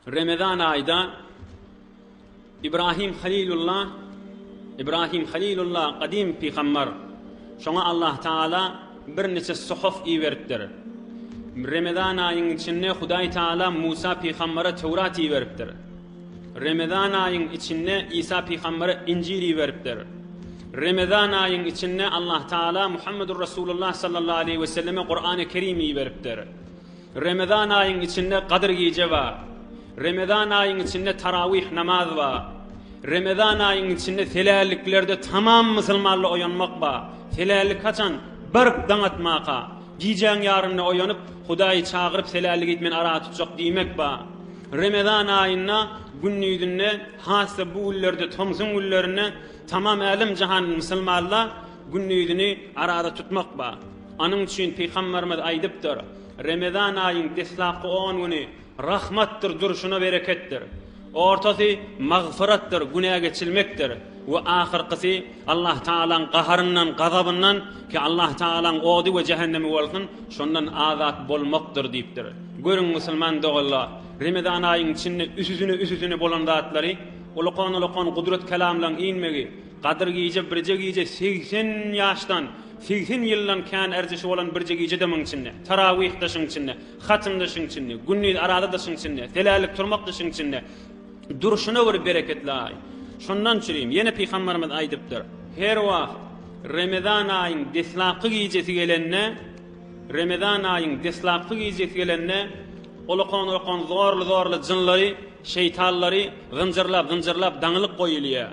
Remezan aýda Ibrahim Halilullah Ibrahim Halilullah gadym pygambar. Şoňa Allah Taala birniçe suhuf iberipdir. Remezan aýyň içinde Hudaý Taala Musa pygambara Töwrat iberipdir. Remezan aýyň içinde Isa pygambara Injil iberipdir. Remezan aýyň içinde Allah Taala Muhammedur Rasulullah sallallahu aleýhi we selleme Kurany Kerim iberipdir. Remezan aýyň içinde Gadyr gije bar. Remezan aýyň içinde tarawyh namaz bar. Remezan aýyň içinde selälliklerde tamam musulmanly oýanmak bar. Selällik haçan? Baryp daň atmaka. Gijäň ýarynda oýanyp, Hudaýy çagyryp selällik et men ara tutjak diýmek bar. Remezan aýynda gündizinde has-da bu günlerde tomsuň günlerinde tamam älem-jahan musulmanla gündizini arada tutmak bar. Anyň üçin Pygamberimiz aýdypdyr, Remezan aýyň deslapky on güni rahmatdyr, durşuna bereketdir. Ortasy magfyratdyr, günä geçilmekdir we ahyrkysy Allah Tagalaň gaharyndan, gazabyndan, ki Allah Tagalaň ody we jähennemi bolsun, şondan azat bolmakdyr diýipdir. Görüň musulman doganlar, Remezan aýyň içinde üsüsine-üsüsine bolan zatlary, ulakan-ulakan gudrat kelamlaň inmegi, Gadyr gije birje gije 80 ýaşdan, 80 ýyldan kän erzişi bolan birje gije-de muň içinde. Tarawyh-da şuň içinde, hatym-da şuň içinde, gündiz araza-da şuň içinde, selälik turmak-da şuň içinde. Durşuna bir bereketli aý. Şondan çürim, ýene Pygamberimiz aýdypdyr, Her wagt Remezan aýyň deslapky gijesi gelende, Remezan aýyň deslapky gijesi gelende, ulakan-ulakan zorly-zorly jynlary, şeýtanlary zynjyrlap-zynjyrlap daňylyp goýulýar.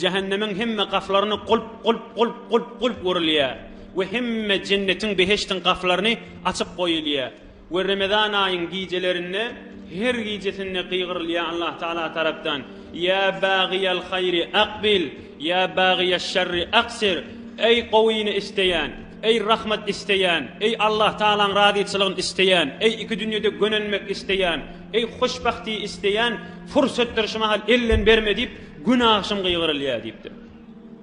Jähennemiň hemme gaflaryny gulp, gulp, gulp, gulp, gulp urulýar we hemme jennetiň, behiştiň gaflaryny açyp goýulýar we Remezan aýyň gijelerinde her gijesinde gygyrylýar Allah Taala tarapdan, Ýa bagyýal haýri akbil, ýa bagyýaş şerri aksir, Eý gowyny isleýän, eý rahmat isleýän, eý Allah Taalaň razyçylygyny isleýän, eý iki dünýede gönenmek isleýän, eý hoşbahty isleýän, fursatdyr şu mahal elden berme diýip, Gün agşam gygyrylýar diýipdir.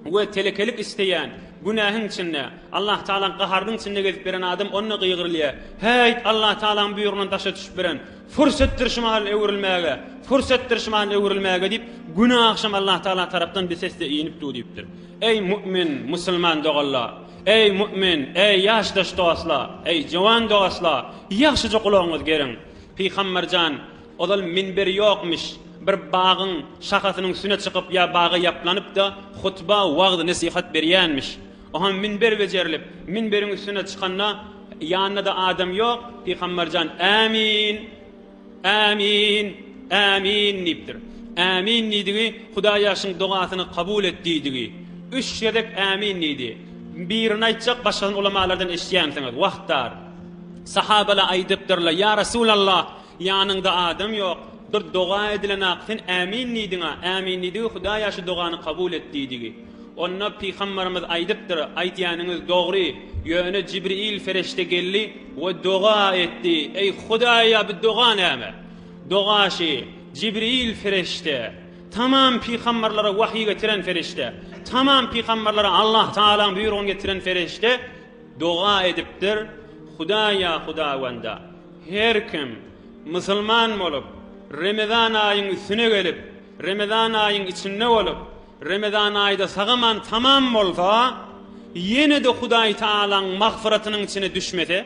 We telekelik isleýän, günähiň içinde, Allah Tagalaň gaharynyň içinde gezip beren adam onda gygyrylýar. Häýt, Allah Tagalaň buýrugyndan daşa düşüp beren, fursatdyr şu mahal öwrülmäge, fursatdyr şu mahal öwrülmäge diýip, gün agşam Allah Tagala tarapdan bir ses-de inip dur diýipdir. Eý mu'min, musulman doganlar! Eý mu'min, eý ýaşdaş dostlar! Eý jowan dostlar! Ýagşyja gulagyňyzy geriň! Pygamber jan, Ozal minber ýokmyş, bir bagyň şahasynyň üstüne çykyp ýa baga ýaplanyp-da hutba, wagyz-nesihat berýänmiş. Oňa minber bejerilip, minberiň üstüne çykanda, ýanynda-da adam ýok, Pygamber jan, Ämin! Ämin! Ämin! diýipdir. Ämin diýdigi, Hudaýa şuň dogasyny kabul et diýdigi. Üç gezek ämin diýdi. Birini aýtjak, başgasyny ulamalardan eşidýänsiňiz. Wagt dar. Sahabalar aýdypdyrlar, Ýa Resulallah! Ýanyňda adam ýok, bir doga edilenak, sen ämin diýdiň-a, ämin diýdigi Hudaýa şu dogany kabul et diýdigi. Onda pygambarymyz aýdypdyr, aýdýanyňyz dogry, ýöne Jibril fereşde geldi we doga etdi, eý Hudaýa bu doga näme? Doga şi, Jibril fereşde, tamam pygambarlara wahyý getiren fereşde, tamam pygambarlara Allah Tagalaň buýrugyny getiren fereşde doga edipdir, Hudaýa Hudawanda, Her kim musulman bolup, Remezan aýyň üstüne gelip, Remezan aýyň içinde bolup, Remezan aýda sagaman tamam bolsa, ýene-de Hudaý Tagalaň magfyratynyň içine düşmese,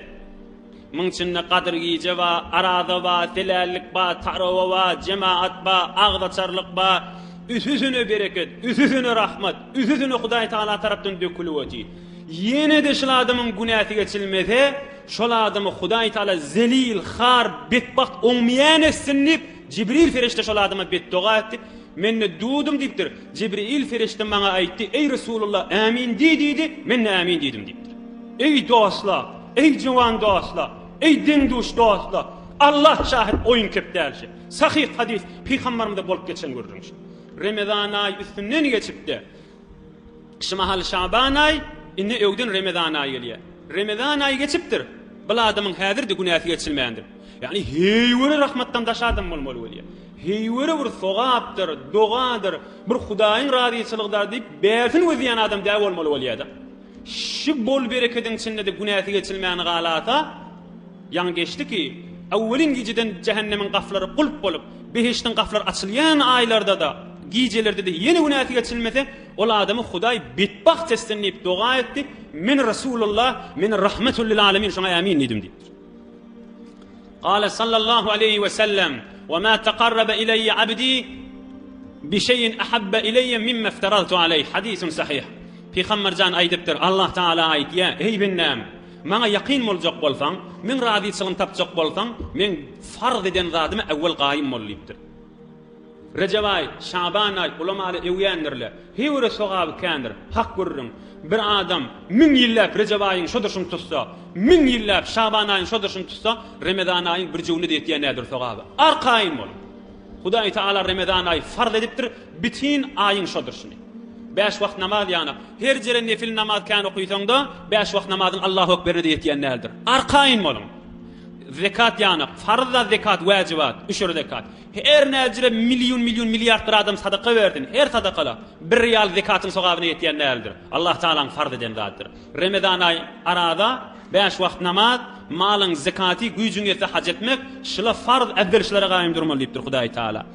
muň içinde Gadyr gije bar, Araza bar, selällik bar, tarawa bar, jemaat bar, agzaçarlyk bar, üsüsine bereket, üsüsine rahmat, üsüsine Hudaý Tagala tarapdan dökülip otyr. Ýene-de şul adamyň günäsi geçilmese, Şol adamy Hudaý Taala zelil, har, betbagt, oňmaýan etsin diýip, Jibril fereşde şol adama betdoga etdi. Men-de dudum diýipdir. Jibril fereşde maňa aýtdy, Eý Resulullah, ämin diý diýdi, men-de ämin diýdim diýipdir. Eý dostlar, eý jowan dostlar, eý deň-duş dostlar, Allah şahit oýun kep däl şi. Sahyh hadys, Pygambarymyzda bolup geçen gürrüň şi. Remezan aýy üstünden geçipdi. Şu mahal Şaban aý, indi öwden Remezan aýy gelýär. Remezan aýy geçipdir. Bul adamyň häzir-de günäsi geçilmändir. Ýagny heýwere rahmatdan daş adam bolmaly bolýar. Heýwere bir sogapdyr, dogadyr, bir Hudaýyň razyçylygydyr diýip bärsini gözleýän adam däl bolmaly bolýar-da. Şu bol berekediň içinde-de günäsi geçilmän galasa, ýaňy geçdi ki. Awwelin gijeden jähennemiň gaflary gulp bolup, behişdiň gaflary açylýan aýlarda-da, gijelerde-de ýene günäsi geçilmese, ol adamy Hudaý betbagt etsin diýip doga etdi. Men Resulullah, men rahmetul lil alemin şoňa ämin diýdim diýipdir. Gale sallallahu aleýhi we sellem, Ve ma tekarrabe ileýye abdi bi şeýin ahabbe ileýye mimme ifteraltu aleýh. Hadisun sahih. Pygamber jan aýdypdyr, Allah Taala aýtýar, Eý bendäm, maňa ýakyn boljak bolsaň, meň razyçylygymy tapjak bolsaň, meň farz eden zadyma äwwel gaýym bol diýipdir. Rejep aý, Şaban aý ulamaly öwýändirle. Heýwere sogaby kändir. Hak gürrüň. Bir adam müň ýylläp Rejep aýyň şo durşuny tutsa, müň ýylläp Şaban aýyň şo durşuny tutsa, Remezan aýyň birjügine-de ýetýän däldir sogaby. Arkaýyn boluň. Hudaý Tagala Remezan aýy farz edipdir, bitin aýyň şo durşuny. Bäş wagt namaz ýanak. Her jere nefil namaz kän okysaň-da, bäş wagt namazyň Allahu Ekberine-de ýetýän däldir. Arkaýyn boluň. Zekat ýanak. Farz-da zekat, wäjibat, üşür zekat. Her näjire million-million milliard bir adam sadaka bersin, her sadakala bir real zekatyň sogabyna ýetýän däldir. Allah Tagalaň farz eden zadydyr. Remezan aýy araza, bäş wagt namaz, malyň zekaty, güýjüň ýetse haj etmek, şyla farz äwwel şylara gaýym durmaly diýipdir Hudaý Tagala.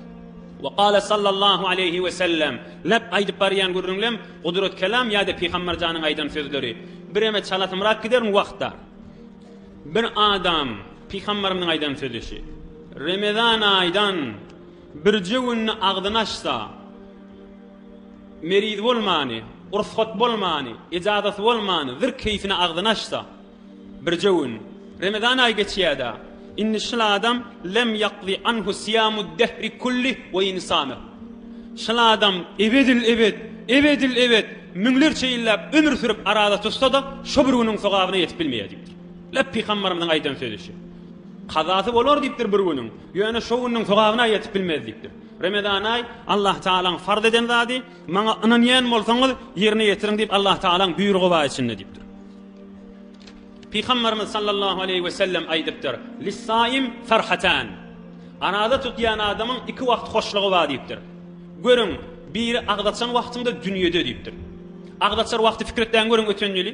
We gale sallallahu aleýhi we sellem, lep aýdyp barýan gürrüňlem gudrat kelam ýa-da Pygamber janyň aýdan sözleri. Bireme çalasymrak giderin wagtda. Bir adam, pygamberimiziň aýdan sözi şi, Remezan aýdan birje gününi agzyny açsa, meriz bolmany, ursgat bolmany, ejazasy bolmany, zir keýfine agzyny açsa, birje gün, Remezan aýy geçýär-dä, indi şul adam lem ýakzi anhu siýamud dehri kullih we in sameh. Şul adam ebedil-ebed, ebedil-ebed, müňlerçe ýyllap ömür sürüp araza tutsa-da, şo bir günüň sogabyna ýetip bilmeýär diýipdir. Lep pygambarymyzyň aýdan sözi şu. Kazasy bolar diýipdir bir günüň, ýöne şo günüň sogabyna ýetip bilmez diýipdir. Remezan aý Allah Tagalaň farz eden zady, maňa ynanýan bolsaňyz ýerine ýetiriň diýip Allah Tagalaň buýrugy bar içinde diýipdir. Pygamberimiz sallallahu aleýhi we sellem aýdypdyr, Lissaim farhatan. Araza tutýan adamyň iki wagt hoşlugy bar diýipdir. Görüň, biri agzaçan wagtyňda dünýede diýipdir. Agzaçar wagty pikir etdäň görüň öten ýyly.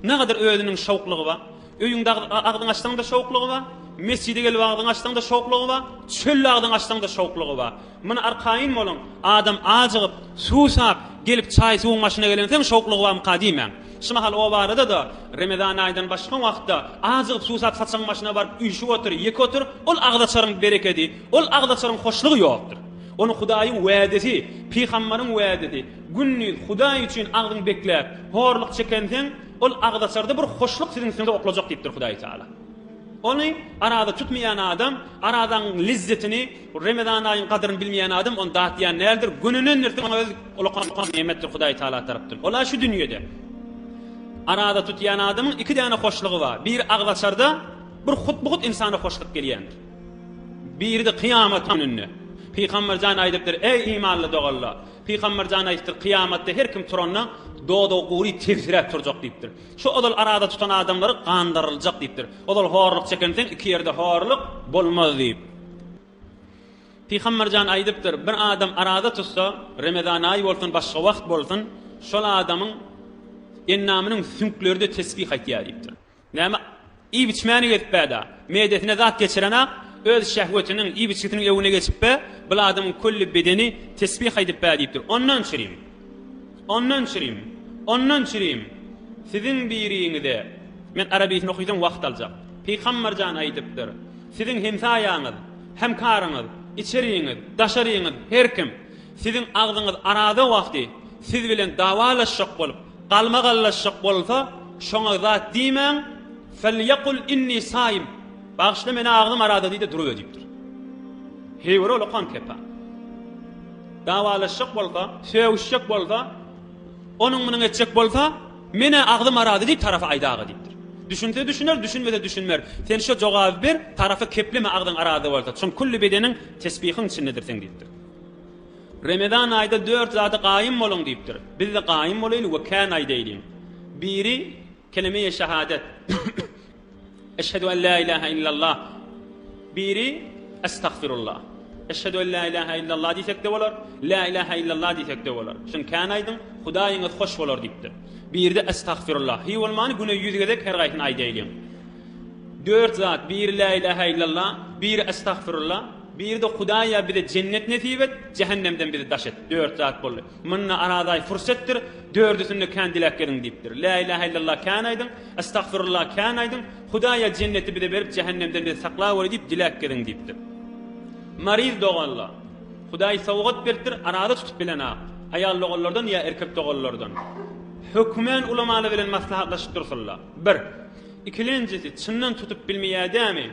Nägadar özüniň şowklugy bar. Öýüňde agzyňy açsaň-da şowklugy bar. Mesjide gelip agzyňy açsaň-da şowklugy bar. Çölde agzyňy açsaň-da şowklugy bar. Muny arkaýyn boluň, adam ajygyp, suwsap, gelip çaý-suwuň başyna gelensoň şowklugy barmyka diýmäň. Şu mahal o barada-da, Remezan aýdan başga wagtda ajygyp, suwsap saçagyň başyna baryp üýşüp otur, ýeke otur, ol agzaçaryň berekedi, ol agzaçaryň hoşlugy ýokdur. Ony Hudaýyň wädesi, pygambaryň wädesi, gündiz Hudaý üçin agzyň bekläp, horluk çekenseň, ol agzaçarda bir hoşluk siziň üstüňize oklajak diýipdir Hudaý Tagala. Ony araza tutmaýan adam, arazaň lezzetini, Remezan aýyň gadyryny bilmeýän adam ony datýan däldir, gönenendir, oňa öz ulakan nemetdir Hudaý Tagala tarapdan. Ol-a şu dünýede. Araza tutýan adamyň iki däne hoşlugy bar. Biri agzaçarda bir hut-bu-hut ynsana hoşluk gelýändir. Biri-de kyýamat gününde. Pygamber jan aýdypdyr, Eý imanly doganlar! Pygamber jan aýdypdyr, Kyýamatda her kim turanda dodagy gury tebsiräp turjak diýipdir. Şu ozal araza tutan adamlary gandaryljak diýipdir. Ozal horluk çekenseň iki ýerde horluk bolmaz diýip. Pygamber jan aýdypdyr, bir adam araza tutsa, Remezan aýy bolsun, başga wagt bolsun, şol adamyň endamynyň süňkleri-de tesbih aýtýar diýipdir. Näme, iýip-içmäni gezip-bä-da, medesine zat geçirenak, öz şehwetiniň, iýip-içgisiniň öwüne geçip-be, bul adamyň külli bedeni tesbih aýdyp-bä diýipdir. Ondan çürim. Ondan çürim. Ondan çürim. Siziň biriňize, men arabiýsini okysam wagt aljak. Pygamber jan aýdypdyr, Siziň hemsaýaňyz, hemkaryňyz, içeriňiz, daşaryňyz, her kim, siziň agzyňyz araza wagty siz bilen dawalaşjak bolup, Galmagallaşjak bolsa, şoňa zat diýmäň, Felýekul inni saim, Bagyşla meni agzym arada diý-de duruber diýipdir. Heýwere ulakan kepa. Dawalaşjak bolsa, sögüşjek bolsa, onuň-munuň etjek bolsa, Men-ä agzym arada diýip tarapa aýdaga diýipdir. Düşünse düşüner, düşünmese düşünmer. Sen şo jogaby ber, tarapa kepleme agzyň arada bolsa. Çünki külli bedeniň tesbihiň içindedir seň diýipdir. Remezan aýda dört zada gaýym boluň diýipdir. Biz-de gaýym bolaýly we kän aýdaýlyň. Biri kelemeýi şehadet. Eşhedü en la ilahe illallah. Biri estagfirullah. Eşhedü en la ilahe illallah diýsek-de bolar, la ilahe illallah diýsek-de bolar. Şuny kän aýdyň, Hudaýyňyz hoş bolar diýipdir. Biri-de estagfirullah. Hiý bolmany güne ýüz gezek her gaýsyny aýdaýlyň. Dört zat, biri Lä ilähä illallah, biri Estagfirullah, biri-de Hudaýa bize jennet nesip et, jähennemden bizi daş et. Dört zat boldy. Munda arazaý fursetdir, dördüsinde kän diläk ediň diýipdir. Lä ilähä illallah kän aýdyň, Estagfirullah kän aýdyň, Hudaýa jenneti bize berip, jähennemden bizi saklaweri diýip diläk ediň diýipdir. Maryz doganlar, Hudaý sowgat beripdir, araza tutup bilenak, aýal doganlardan ýa erkek doganlardan. Hökmän ulamalar bilen maslahatlaşyp dursunlar. Bir. Ikilenjisi, çyndan tutup bilmeýär dämi?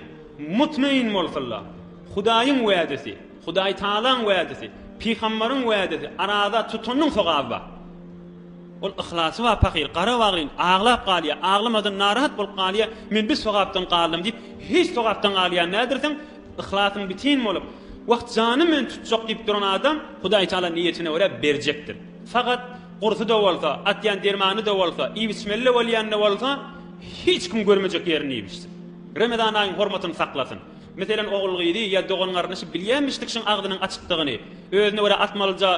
Mutmain bolsunlar. Hudaýyň wädesi, Hudaý Tagalaň wädesi, pygambaryň wädesi, araza tutanyň sogaby bar. Ol yhlasy bar pahyr, gara bagryn, aglap galýar, aglamadan narahat bolup galýar, men bir sogapdan galdym diýip, hiç sogapdan galýan däldirsiň, yhlasyň bitin bolup, wah janym men tutjak diýip duran adam Hudaý Tagala niýetine görä berjekdir. Fakat Gursy-da bolsa, atýan dermany-da bolsa, iýip-içmeli-de bolýan-da bolsa, hiç kim görmejek ýerinde iýip-içsin. Remezan aýyň hormatyny saklasyn. Meselem, ogul-gyzy ýa dogan-garyndaşy bilýänmişdik şuň agzynyň açykdygyny, özüne görä atmalyja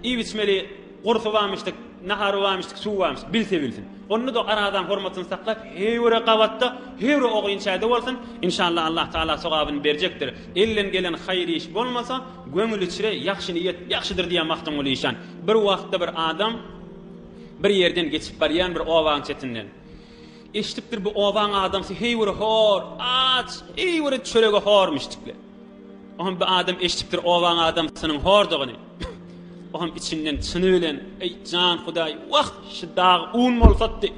iýip-içmeli gursy barmyşdyk, nahary barmyşdyk, suwy barmyşdyk, bilse bilsin. Onda-da arazaň hormatyny saklap, heýwere gabatda, heýwere ogrynçäde bolsun, inşallah Allah Tagala sogabyny berjekdir. Elden gelen haýyr iş bolmasa, göňül içre ýagşy niýet ýagşydyr diýýär Magtymguly işan. Bir wagtda bir adam bir ýerden geçip barýan bir obaň çetinden. Eşidipdir bu obaň adamsy heý bir hor, aç, heý bir çörege hormuşdikle. Oňam bir adam eşidipdir obaň adamsynyň hordugyny. Oňam içinden çyny bilen, Eý, jan Hudaý, wah, şu dag un bolsatdy.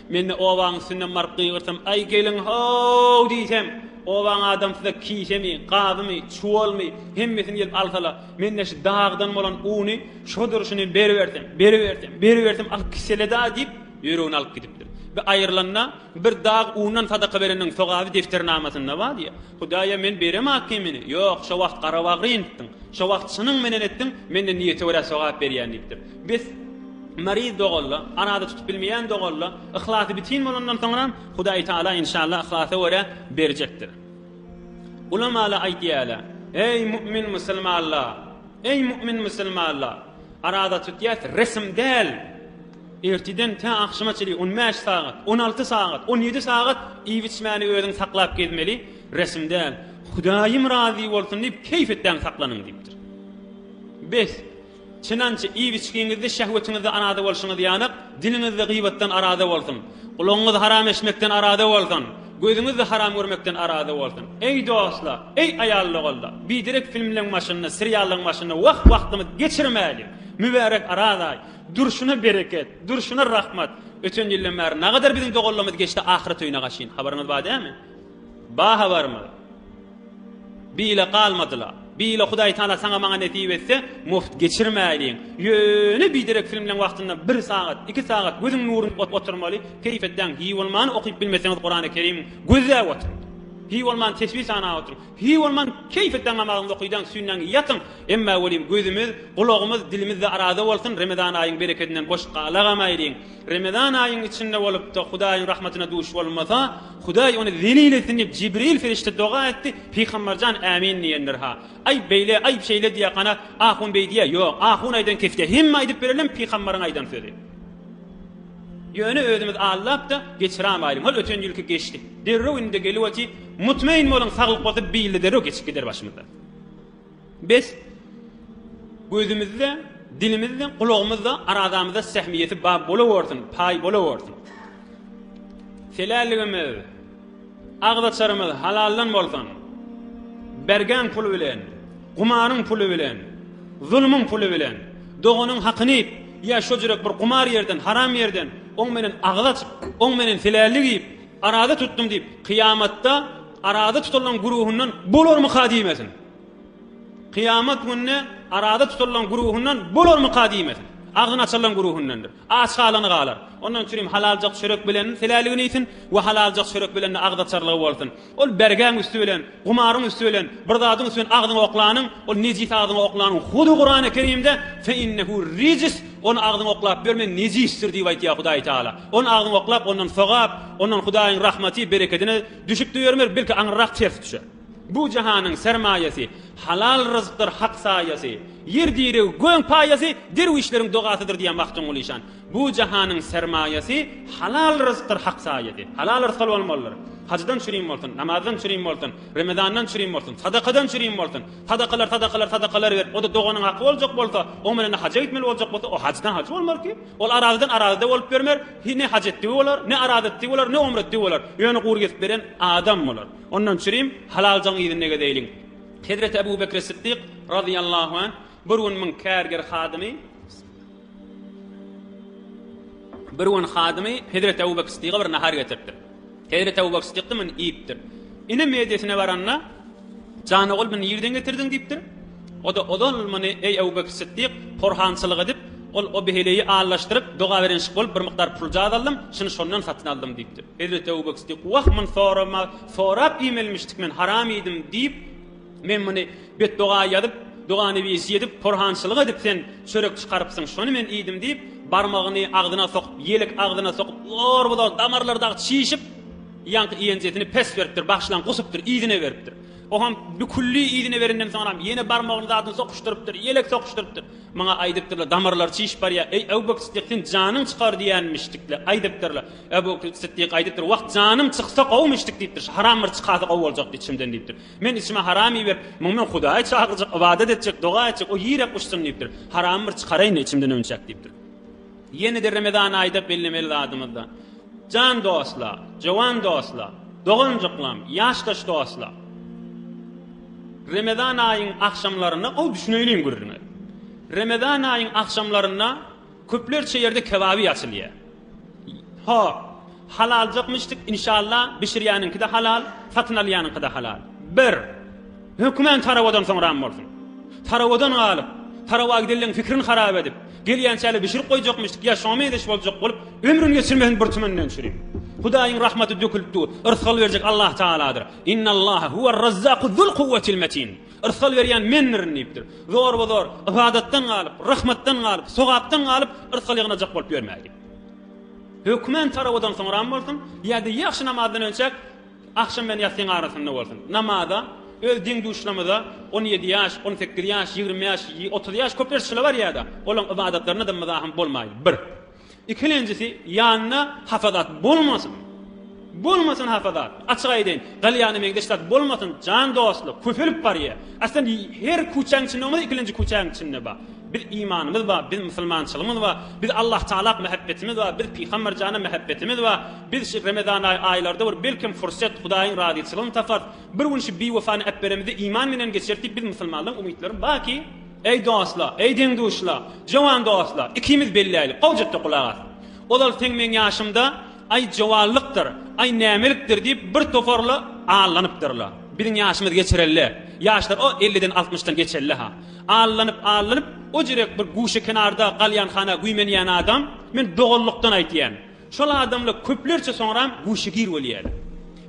Men-de obaň üstünden baryp gygyrsam, Aý, geliň, how diýsem, obaň adamsy-da kisemi, gabymy, çuwalymy, hemmesini gelip alsala, Men-de şu dagdan bolan uny şo durşuny beribersem, beribersem, beribersem alyp gitsele-da diýip, ýüregini alyp gidipdir. Bir aýrylanda, bir dag undan sadaka bereniň sogaby defternamasynda bar diýýär. Hudaýa men beremak kemini. Ýok, şo wagt garabagry etdiň. Şo wagt çynyň menen etdiň, men-de niýete görä sogap berýän diýipdir. Bes, maryz dogalla, araza tutup bilmeýän dogalla, yhlasy bitin bolandan soňram Hudaý Tagala inşallah yhlasa görä berjekdir. Ulamalar aýdýarlar, Eý mu'min musulmanlar! Eý mu'min musulmanlar! Araza tutýas resm däl! Ertiden tä agşama çenli on bäş sagat, on alty sagat, on ýedi sagat iýip-içmäni özüň saklap gezmeli, resm däl. Hudaýym razy bolsun diýip keýp etdäň saklanyň diýipdir. Bes. Çynançy, iýip-içgiňizde, şehwetiňizde araza bolşuňyz ýanak, diliňizde gybatdan araza bolsun. Gulagyňyz haram eşitmekden araza bolsun. Gözüňiz-de haram görmekden araza bolsun. Eý dostlar, eý aýal-doganlar, biderek filmleň başynda, seriallaryň başynda wagt wagtymyzy geçirmäliň. Mübärek Araz aý, durşuna bereket, durşuna rahmat. Öten ýyldan bäri nagadar biziň doganlarymyz geçdi ahyret öýüne gaşyn. Habaryňyz bar dämi? Bar habarymyz. Bile galmadyla. Bile Hudaý Taala saňa maňa nesip etse, muft geçirmäýliň. Ýöne biderek filmleň wagtynda bir sagat, iki sagat gözüň nuruny oturmaly, keýp etdäň, hiý bolman okyp bilmeseňiz Kurany Kerim gözläp oturyň. Hiý bolman tesbih sanap oturyň. Hiý bolman keýp etdäň namazyňyzy okydaň, sünnäňi ýatyň. Emma welin gözümiz, gulagymyz, dilimiz-de araza bolsun, Remezan aýyň berekedinden boş galagamaýlyň. Remezan aýyň içinde bolupda Hudaýyň rahmatyna duş bolmasa, Hudaý ony zelil etsin diýip Jibril perişde doga etdi, Pygamberjan ämin diýendir ha. Aý beýle, aý şeýle diýýär gana, ahun beý diýýär, ýok, ahun aýdan kesýär, hemme aýdyp berelem pygambaryň aýdan sözi. Ýöne özümiz allap-da geçiramaýlyň, hol öten ýylky geçdi. Derrew indi gelip oty, mutmain boluň saglyk bolsa bir ýylda derrew geçip gider başymyzdan. Bes, gözümizde, dilimizde, gulagymyzda, arazamyzda sähmiýeti bar bolawersin, paý bolawersin. Selälligimiz, agzaçarymyz halaldan bolsun. Bergäň puly bilen, gumaryň puly bilen, zulmuň puly bilen, doganyň hakyny iýip, ýa şo jürek bir gumar ýerden, haram ýerden oň menen agyz açyp, oň menen selällik iýip, araza tutdum diýip, kyýamatda araza tutulan güruhyndan bolarmyka diýmesin. Kyýamat gününe araza tutulan güruhyndan bolarmyka diýmesin. Agzyny açanlaryň güruhyndandyr. Aç galany galar. Ondan üçinem halaljak çörek bilen seläligini iýsin we halaljak çörek bilen-de agzaçarlygy bolsun. Ol bergäň üsti bilen, gumaryň üsti bilen, bir zadyň üsti bilen agzyňa oklanyň, ol nejis agzyňa oklanyň hudy Kurany Kerimde fe innehu rijs, ony agzyňa oklap ýörme nejisdir diýip aýtýar Hudaý Tagala. Ony agzyňa oklap ondan sogap, ondan Hudaýyň rahmaty, berekedine düşüp-de ýörmer, belki aňryrak ters düşer. Bu jahanyň sermaýasy. Halal ryzkdyr Hak saýasy. Ýer diregi, göň paýasy derwüşleriň dogasydyr diýýär Magtymguly işan. Bu jahanyň sermaýasy halal ryzkdyr Hak saýasy. Halal rysgal bolmalydyr. Hajdan çürim bolsun, namazdan çürim bolsun, Remezandan çürim bolsun, sadakadan çürim bolsun. Sadakalar, sadakalar, sadakalar berip, o-da doganyň haky boljak bolsa, oň bilen-de haja gitmeli boljak bolsa, o hajdan hajy bolmaz ki. Ol arazydan arazy-da bolup ýörmer, ne haj etdigi bolar, ne arazy etdigi bolar, ne omra etdigi bolar. Ýöne gury kesip beren adam bolar. Ondan çürim halaljagyň yzynda gezeýliň. Hezreti Ebu Bekri Syddyk razyýallahu anh bir gün muň kärger hadymy bir gün hadymy Hezreti Ebu Bekri Syddyga bir nahar getiripdir. Hezreti Ebu Bekri Syddyk-da muny iýipdir. Ine medesine baranda Jan ogul muny nirden getirdiň diýipdir. O-da ozal muny eý Ebu Bekri Syddyk porhançylyk edip ol o beheleýi allaşdyryp doga berenşik bolup bir mukdar puljaz aldym, şuny şondan satyn aldym diýipdir. Hezreti Ebu Bekr Siddik, Wah, muny sorama, sorap iýmelimişdik men, haram iýdim diýip, men muny betdoga ýazyp, doganebisi edip, porhançylyk edip sen çörek çykarypsyň, şony men iýdim diýip, barmagyny agzyna sokup, ýelek agzyna sokup, zorba-zor damarlary dagy çişip, ýaňky iýenjesini pes beripdir, bagyşlaň, gusupdyr, yzyna beripdir. Oňam bükülli yzyna berenden soňram ýene barmagyny zadyny sokuşdyrypdyr, ýelek sokuşdyrypdyr. Maňa aýdypdyrlar, damarlary çişip barýar. Eý, Ebu Bekr Siddik, sen janyň çykar diýýänmişdikle, aýdypdyrlar. Ebu Bekr Siddik aýdypdyr, Wah, janym çyksa gowumyşdyk diýipdir, şu haram bir çykasa gowy boljakdy içimden diýipdir. Men içime haram iberip, muny men Hudaýa çagyrjak, ybadat etjek, doga etjek, o ýirek uçsun diýipdir. Haramy bir çykaraýyn-da içimden öňçäk diýipdir. Ýene-de Remezan aýda bellemeli zadymyzda, jan dostlar, jowan dostlar, doganjyklam, ýaşdaş dostlar, Remezan aýyň agşamlarynda, gowy düşüneýliň gürrüňe. Remezan aýyň agşamlarynda köplerçe ýerde kebabi açylýar. Hop, halaljakmyşdyk, inşallah, bişirýäniňki-de halal, satyn alýanyňky-da halal. Bir, hökmän tarawadan soňram bolsun. Tarawadan galyp, tarawa gidenleň fikrini harap edip, gelýänçäler bişirip goýjakmyşdyk ýa şoňa meňzeş boljak bolup, ömrüni geçirmesin bir tümenden çürim. Hudaýyň rahmaty dökülip dur, yrsgal berjek Allah Tagaladyr. Innallaha huwer-razzaku zul kuwwetil metin. Yrsgal berýän mendirin diýipdir. Zorba-zor, ybadatdan galyp, rahmatdan galyp, sogapdan galyp, yrsgal ýygnajak bolup ýörmäýlik. Hökmän tarawadan soňram bolsun, ýa-da ýagşy namazdan önçäk, agşam bilen ýassyň arasynda bolsun. Namaza, öz deň-duşlarymyza, 17 ýaş, 18 ýaş, 20 ýaş, 30 ýaş köpler şyla barýar-da, olaň ybadatlaryna-da myzahym bolmaýly. Bir. Ikilenjisi, ýanynda hapa zat bolmasyn. Bolmasyn hapa zat. Açyk aýdaýyn, galýana meňzeş zat bolmasyn, jan dostluk, köpelip barýar. Aslynda her kuçäň içinde bolmasa, ikilenji kuçäň içinde bar. Biz imanymyz bar, biz musulmançylygymyz bar, biz Allah Tagalak mähebbetimiz bar, biz Pygamber jana mähebbetimiz bar. Biz şu Remezan aýy aýlarda bir belkem fursat Hudaýyň razyçylygyny taparys. Bir gün şu biwefany äpberemizde iman bilen geçeris diýip biz musulmanlaryň umytlary bar ki, eý dostlar, eý deň-duşlar, jowan dostlar, ikimiz belläýlik, gowjatda gulak as. Ozal seň meň ýaşymda aý jowanlykdyr, aý nämelikdir diýip bir toparla allanypdyrlar. Biziň ýaşymyz geçirelle. Ýaşlar o elliden altmyşdan geçelle-ha. Allanyp-allanyp, o jürek bir guşa kenarda galýan hana güýmenýän adam, men doganlykdan aýtýan. Şol adamlar köplerçe soňram guşagir bolýarlar.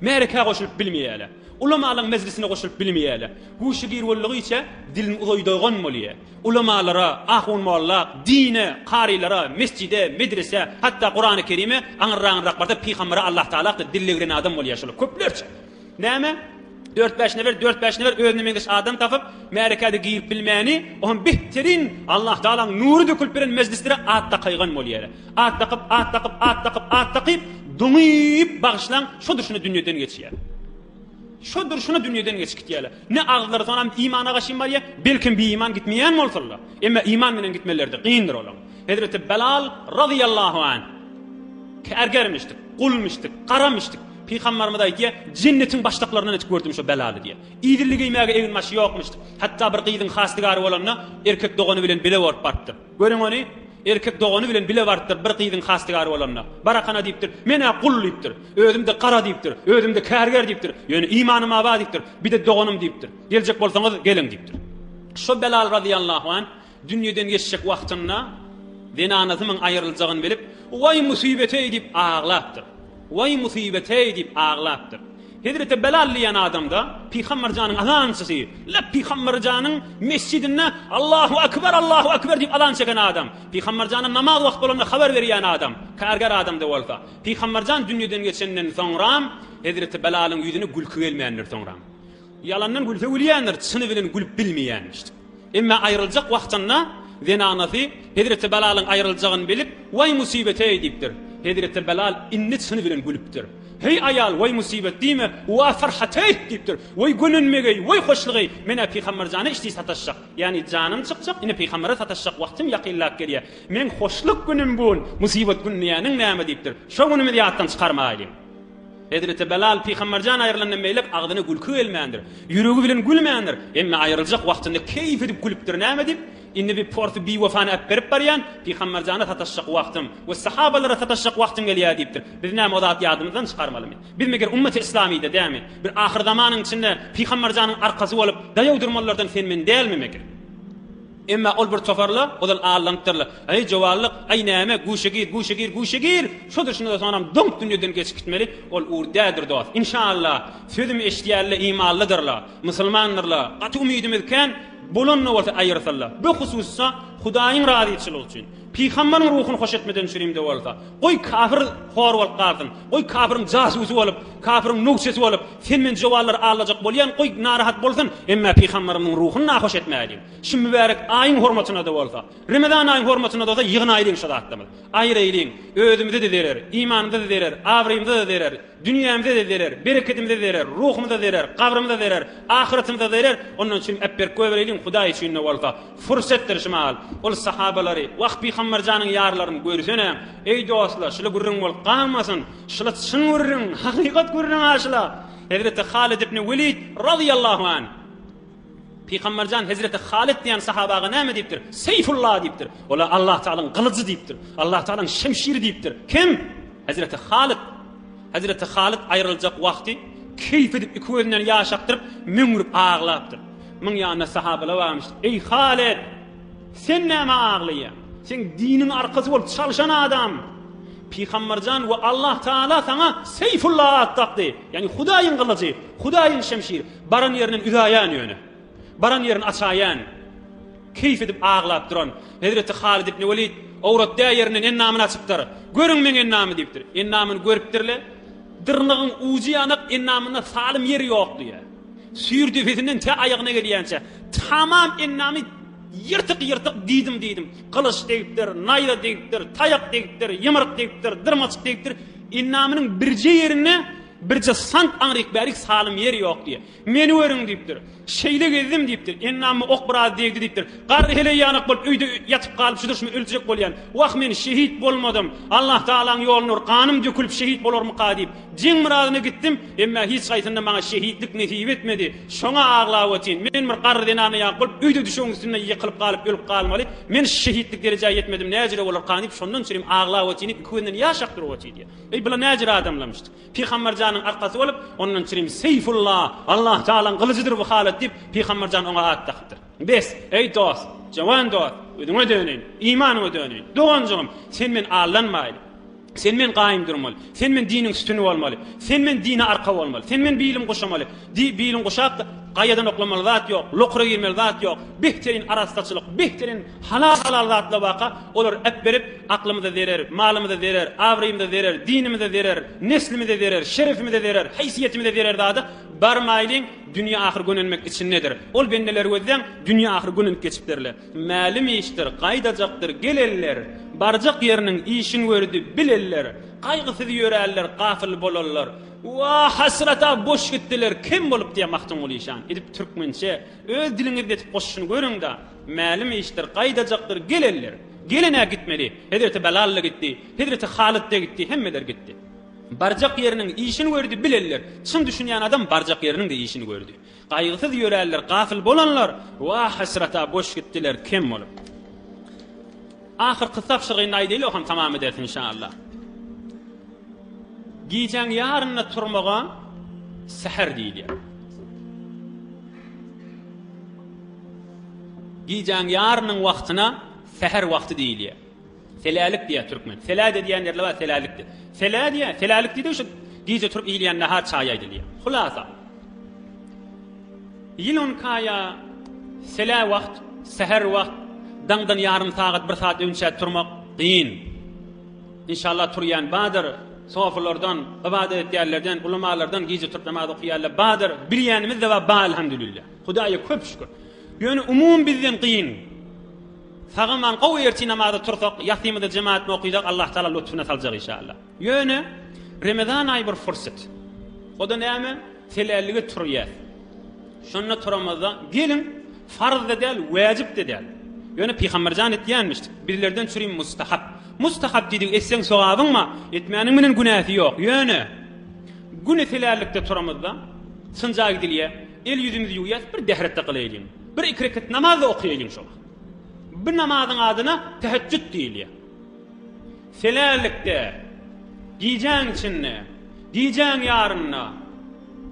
Märekä goşulyp bilmeýärler. Ulamalaryň mejlisine goşulyp bilmeýärler. Guşagir boldugyça dilini uzaýdagan bolýar. Ulamalara, ahun-molla, dine, karylara, mesjide, medresä, hatda Kurany Kerime aňyrragyňrak barsa pygambere Allah Taala hakda dil degren adam bolýar şolar köplerçe. Näme? Dört-bäş nefer, dört-bäş nefer özüne meňzeş adam tapyp, märekä-de girip bilmäni, oňam behterin Allah Tagalaň nury dökülip beren mejlislere at dakaýgan bolýar. At dakyp, at dakyp, at dakyp, at dakyp, doňyp, bagyşlaň, şo durşuna dünýeden geçýär. Şo durşuna dünýeden geçip gitýärler. Ne agyzlary soňam imana gaşyn barýar, belkem biiman gitmeýän bolsalar. Emma iman bilen gitmeleri-de kyndyr olaň. Hezreti Belal razyýallahu anh kärgermişdik, gulmuşdyk, garamyşdyk. Pygambarymyz aýdýar, Jennetiň başlyklaryndan etip gördüm şo Belaly diýýär. Idilli geýmäge egin-başy ýokmuşdyk. Hatda bir gyzyň hastigary bolanda erkek dogany bilen bile bolup barypdyr. Görüň ony, erkek dogany bilen bile barypdyr bir gyzyň hastigary bolanda. Barakana diýipdir, Men-ä gul diýipdir. Özüm-de gara diýipdir. Özüm-de kärger diýipdir. Ýöne imanym-a bar diýipdir. Bir-de doganym diýipdir. Geljek bolsaňyz, geliň diýipdir. Şo Belal razyýallahu anh Dünýeden geçjek wagtynda zenanasymyň aýryljagyny bilip, Waý musybet-eý diýip aglapdyr. Waý musybet-eý diýip aglapdyr. Hezreti Belal diýen adamda Pygamber janyň azançysy, la Pygamber janyň mesjidinde Allahu akbar, Allahu akbar diýip azan çeken adam. Pygamber jana namaz wagt bolanda habar berýän adam, kärgär adam-da bolsa. Pygamber jan dünýeden geçenden soňram Hezreti Belalyň ýüzüne gülki gelmändir soňram. Ýalandan gülse gülýändir, çyny bilen gülüp bilmeýänmişdi. Emma aýryljak wagtynda zenanasy Hezreti Belalyň aýryljagyny bilip, Waý musybet-eý diýipdir. Hezreti Belal indi çyny bilen gülüpdir. Heý aýal, waý musybet diýme, wa farhateý diýipdir. Waý gönenmegeý, waý hoşlugeý, men-ä Pygamber jana içdi sataşjak. Ýagny janym çykjak, indi Pygambere sataşjak wagtym ýakynlap gelýär. Meň hoşluk günüm bu gün, musybat gün diýýäniň näme diýipdir. Şo günümizi ýatdan çykarmaýlyň. Hezreti Belal Pygamberjan aýrylandan beýlek agzyna gülki gelmändir. Ýüregi bilen gülmändir. Emme aýryljak wagtynda keýp edip gülüpdir. Näme diýip? Indi bir porsy biwefany äpberip barýan, Pygamberjana sataşjak wagtym we sahabalara sataşjak wagtym gelýär diýipdir. Biz näme o zat ýadymyzdan çykarmalymy? Biz meger ummeti islamyda dämi? Bir ahyrzamanyň içinde Pygamberjanyň arkasy bolup daýaw durmalylardan sen-men dälmi meger? Emma ol bir toparla ozal allanypdyrlar. Aý, jowallyk, aý näme, guşa gir, guşa gir, guşa gir! Şodur şunda soňram doňup dünýeden geçip gitmeli, ol ugur däldir dost. Inşallah, sözümi eşidýänler imanlydyrlar, musulmandyrlar, gaty umydymyz kän, bolanda bolsa aýyrsynlar. Bu hususda Hudaýyň razyçylygy üçin, pygambaryň ruhuny hoş etmeden çürimde bolsa, goý kafir hor bolup galsyn, goý kafiriň jasusy bolup, kafiriň nowçesi bolup, sen-men jowallary allajak bolýan, goý narahat bolsun, emma pygambarymyzyň ruhuny nahoş etmäýliň. Şu mübärek aýyň hormatyna-da bolsa, Remezan aýyň hormatyna-da bolsa ýygnaýlyň şu zatlarymyzy. Aýraýlyň. Özümize-de zerer, imanymyza-da zerer, abraýymyza-da zerer, dünýämize-de zerer, berekedimize zerer, ruhumyza zerer, gabrymyza zerer, ahyretimize zerer. Ondan üçin äpberk goýbereýliň, Hudaý üçin-de bolsa. Fursetdir şu mahal. Ol sahabalary, wah, Pygamber janyň ýarlaryny görsene! Eý, dostlar, şula gürrüň bolup galmasyn. Şula çyn gürrüň, hakykat gürrüň-ä şula. Hezreti Halid ibn Welid, razyýallahu anh. Pygamberjan Hezreti Halyt diýen sahabaga näme diýipdir? Seýfullah diýipdir. Ola Allah Tagalaň gylyjy diýipdir. Allah Tagalaň şemşiri diýipdir. Kim? Hezreti Halyt. Hezreti Halyt aýryljak wagty keýp edip iki gözünden ýaş akdyryp, möňňürip aglapdyr. Muň ýanynda sahabalar barmyş. Eý Halyt! Sen näme aglaýaň? Sen diniň arkasy bolup çalşan adam. Pygamberjan we Allah Tagala saňa Seýfullah at dakdy. Ýagny Hudaýyň gylyjy, Hudaýyň şemşiri. Baran ýerinden üzaýan ýöne. Baran ýerini açaýan. Keýp edip aglap duran Hezreti Halid ibn Welid owrat dä ýerinden ennamyny açypdyr. Görüň meň ennamy diýipdir. Ennamyny görüpdirle, dyrnagyň ujy ýanak ennamynda salym ýeri ýok diýýär. Süýr depesinden tä aýagyna gelýänçä tamam ennamy ýyrtyk-ýyrtyk diýdim-diýdim. Gylyç degipdir, naýza degipdir, taýak degipdir, ýymryk degipdir, dyrmaçyk degipdir. Ennamynyň birje ýerinde Birje sant aňryk-bärik salym ýer ýok diýýär. Meni görüň diýipdir. Şeýle gezdim diýipdir. Endamyma ok biraz degdi diýipdir. Garry heleý ýanak bolup öýde ýatyp galyp şu durşuma öljek bolýan. Wah men şehit bolmadym. Allah Tagalaň ýolunda bir ganym dökülip şehit bolarmyka diýip, jeň myradyna gitdim. Emma hiç haýsynda maňa şehitlik nesip etmedi. Şoňa aglap otyryn. Men bir garry zenana ýanak bolup öýde düşegiň üstünde ýykylyp galyp ölüp galmaly. Men şehitlik derejä ýetmedim näjüre bolarka diýip şondan çürim aglap otyryn diýip iki gözünden ýaş akdyryp otyr diýýär. Eý, bular näjür adamlarmyşdyk? Pygamber janyň arkasy bolup, ondan çirim Seýfullah, Allah Tagalaň gylyjydyr bu halat diýip, Pygamber jan oňa at dakypdyr. Bes, eý dost, jawan dost, özüňe döneýin, imanyňa döneýin. Doganjygym, sen men aldanmaýly. Sen men gaýym durmaly. Sen men diniň sütüni bolmaly. Sen men dine arka bolmaly. Sen men bilim guşamaly. Di biliň guşap gaýadan oklamaly zat ýok, lokura girmeli zat ýok. Behterin arassaçylyk, behterin Halal-halal zatlar barka, olar äpberip, aklymyza zerer, malymyza zerer, abraýymyza zerer, dinimize zerer, neslimize zerer, şerefimize zerer, haýsyýetimize zerer zada barmaýlyň, dünýe ahyr gönenmek içindedir. Ol bendeleri gözläň, dünýe ahyr gönenip geçipdirler. Mälim işdir, gaýdajakdyr, gelenler, barjak ýeriniň işin gördi, bilenler, gaýgysyz ýörärler, gafyl bolanlar. Wah, hasrata boş gitdiler, kem bolup diýýär Magtymguly işan. Edip türkmençe, öz diliňizde etip goşuny görüň-da. Mälim işdir, gaýdajakdyr, gelenler. Gelen-ä gitmeli. Hezreti Belal-da gitdi, hezreti Halyt-da gitdi, hemmeler gitdi. Barjak ýeriniň işini gördi, bilenler. Çyn düşünýän adam barjak ýeriniň-de işini gördi. Gaýgysyz ýöränler, gafyl bolanlar, wah, hasrata boş gitdiler, kem bolup. Ahyrky tabşyrygyny aýdaýly, oňam tamam ederis, inşallah. Gijäň ýarynda turmaga säher diýilýär. Gijäň ýarynyň wagtyna säher wagty diýilýär. Selälik diýýär türkmen. Selä-de diýýän ýerler bar, selälik diýýär. Selä diýýär, selälik diýdi şu gije turup iýilýän nahar çaý aýdylýar. Hulasa. Ýyl on kaýa selä wagt, säher wagt, daňdan ýarym sagat, bir saat öňçä turmak gyn. Inşallah turýan bardyr. Sofulardan, ybadat etýänlerden, ulamalardan gije turup namaz okaýanlar bardyr. Bilýänimiz-de bar, bar elhamdülillah. Hudaýa köp şükür. Ýöne umumy bizden kyn. Sag-aman gowy ertir namaza tursak, ýatymyzda jemaatny okysak Allah Taala lutfuna saljak inşallah. Ýöne Remezan aýy bir fursat. O-da näme? Selällige turýas. Şonda turamyzda geliň farz-da däl, wäjip-de däl. Ýöne Pygamberjan etýänmişdik. Bizlerden çürim mustahap. Mustahap diýdigi etseň sogabyň bar, etmäniň bilen günäsi ýok. Ýöne güni selällikde turamyzda synja gidilýär, el-ýüzümizi ýuwýas, bir dähretde gylaýlyň. Bir iki rekat namaz-da okaýalyň şo wagt. Bu namazyň adyna teheccüd diýilýär. Selällikde, gijäň içinde, gijäň ýarynda,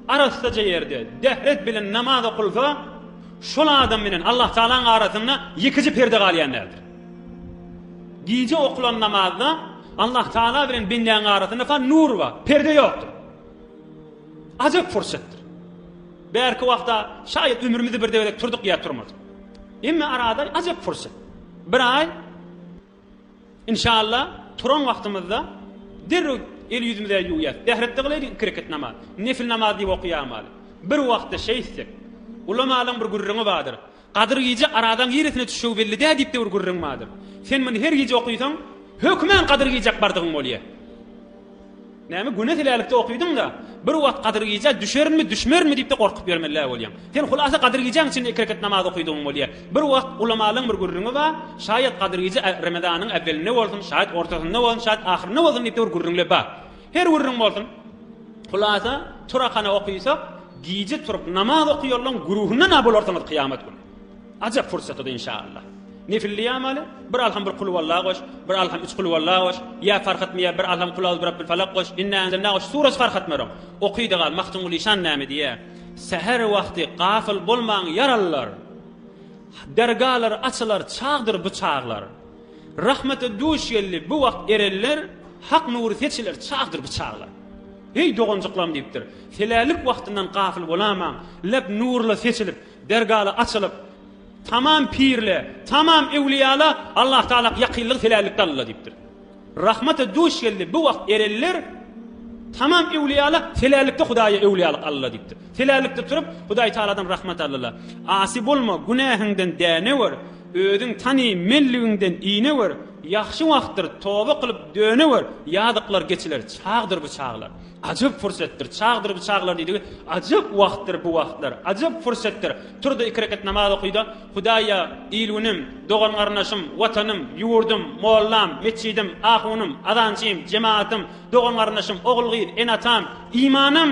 arassaja ýerde dähret bilen namaz okulsa, şol adam bilen Allah Tagalaň arasynda ýekeje perde galýan däldir. Gije okulan namazda Allah Tagala bilen bendäň arasynda fa nur bar, perde ýokdur. Ajap fursatdyr. Bärki wagta şaýat ömrümizde bir gezek turduk ýa turmadyk. Emme arada ajap fursat. Bir aý Inşallah turan wagtymyzda derrew el ýüzümize ýuwýas. Dähretde gylaýlyk iki rekat namaz. Nefil namaz diýip okaýamaly. Bir wagtda şeýtsek. Ulamalaň bir gürrüňi bardyr. Gadyr gije aradan niresine düşjegi belli däl diýip-de bir gürrüň bardyr. Sen muny her gije okysaň, hökmän Gadyr gijäk bardygyň bolýar. Näme güne selälikde okydyň-da, bir wagt Gadyr gijä düşerinmi, düşmerinmi diýip-de gorkup ýörmeli-dä bolýaň. Sen hulasa Gadyr gijäň içinde iki rekat namaz okydygyň bolýar. Bir wagt ulamalaň bir gürrüňi bar, şaýat Gadyr gije Remezanyň äwwelinde bolsun, şaýat ortasynda bolsun, şaýat ahyrynda bolsun diýip-de bir gürrüňler bar. Her gürrüň bolsun. Hulasa, turakana okysak, gije turup namaz okaýanlaryň güruhyndan-a bolarsyňyz kyýamat güni. Ajap pursatydy inşallah. Nefilli ýamaly, bir alham bir kulwalla goş, bir alham üç kulwalla goş, ýa fark etmeýär bir alham kul auz birabbil falak goş, inna enzelna goş, surasy fark etmeroň. Okyda gal, Magtymguly işan näme diýýär? Säher wagty gafyl bolmaň ýaralylar. Dergalar açylar çagdyr bu çaglar. Rahmete duş geldi bu wagt erenler, Hak nury seçiler çagdyr bu çaglar. Eý doganjyklarym diýipdir, selälik wagtyndan gafyl bolamaň, leb nurla seçilip, dergaly açylyp, tamam pirle, tamam öwliýala Allah Taala ýakynlygy selälikde alyla diýipdir. Rahmete duş geldi bu wagt erenler, tamam öwliýala selälikde Hudaýa öwliýalyk alyla diýipdir. Selälikde turup Hudaý Taaladan rahmet alyla. Asy bolma, günähiňden dänewer, Özüň tany, menligiňden inewer, Ýagşy wagtdyr, toba kylyp dönewer, Ýazyklar geçiler, çagdyr bu çaglar. Ajap pursatdyr, çagdyr bu çaglar diýdigi, ajap wagtdyr bu wagtlar, ajap pursatdyr. Tur-da iki rekat namaz oky-da, Hudaýa, il-günüm, dogan-garyndaşym, Watanym, ýurdum, mollam, metjidim, ahunym, azançym, jemagatym, dogan-garyndaşym, ogul-gyz, ene-atam, imanym,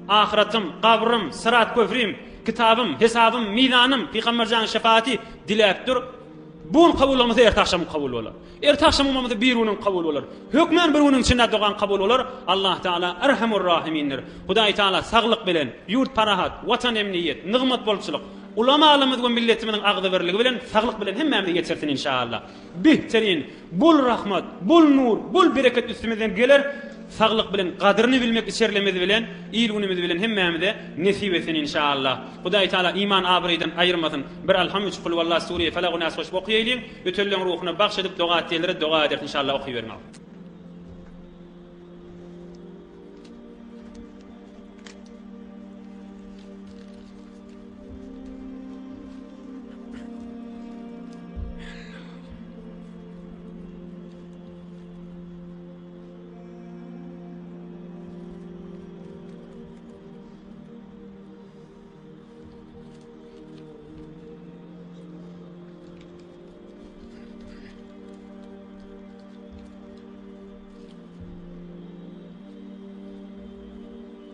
ahyratym, gabrym, syrat köprüm, Kitabym, hesabym, mizanym, Pygamberjanyň şefaati diläp dur. Bu gün kabul bolmasa erte agşamyň kabul bolar. Erte agşamyň bolmasa bir günüň kabul bolar. Hökmän bir günüň içinde dogaň kabul bolar. Allah Teala Erhamur Rahimindir. Hudaý Teala saglyk bilen, ýurt parahat, watan emniýet, nygmat bolçulyk, ulamalymyz we milletimiziň agzybirligi bilen saglyk bilen hemmämizi geçirsin inşallah. Behterin, bol rahmat, bol nur, bol bereket üstümizden geler, saglyk bilen gadyryny bilmek içerlemiz bilen, il-günümiz bilen hemmämize nesip etsin inşaallah. Hudaý Taala iman abraýdan aýyrmasyn. Bir Alham üç Kulwallah Sure Felagu Nas goşup okaýalyň. Ötenleň ruhuna bagş edip doga etýänlere doga ederis inşaallah okyberiň.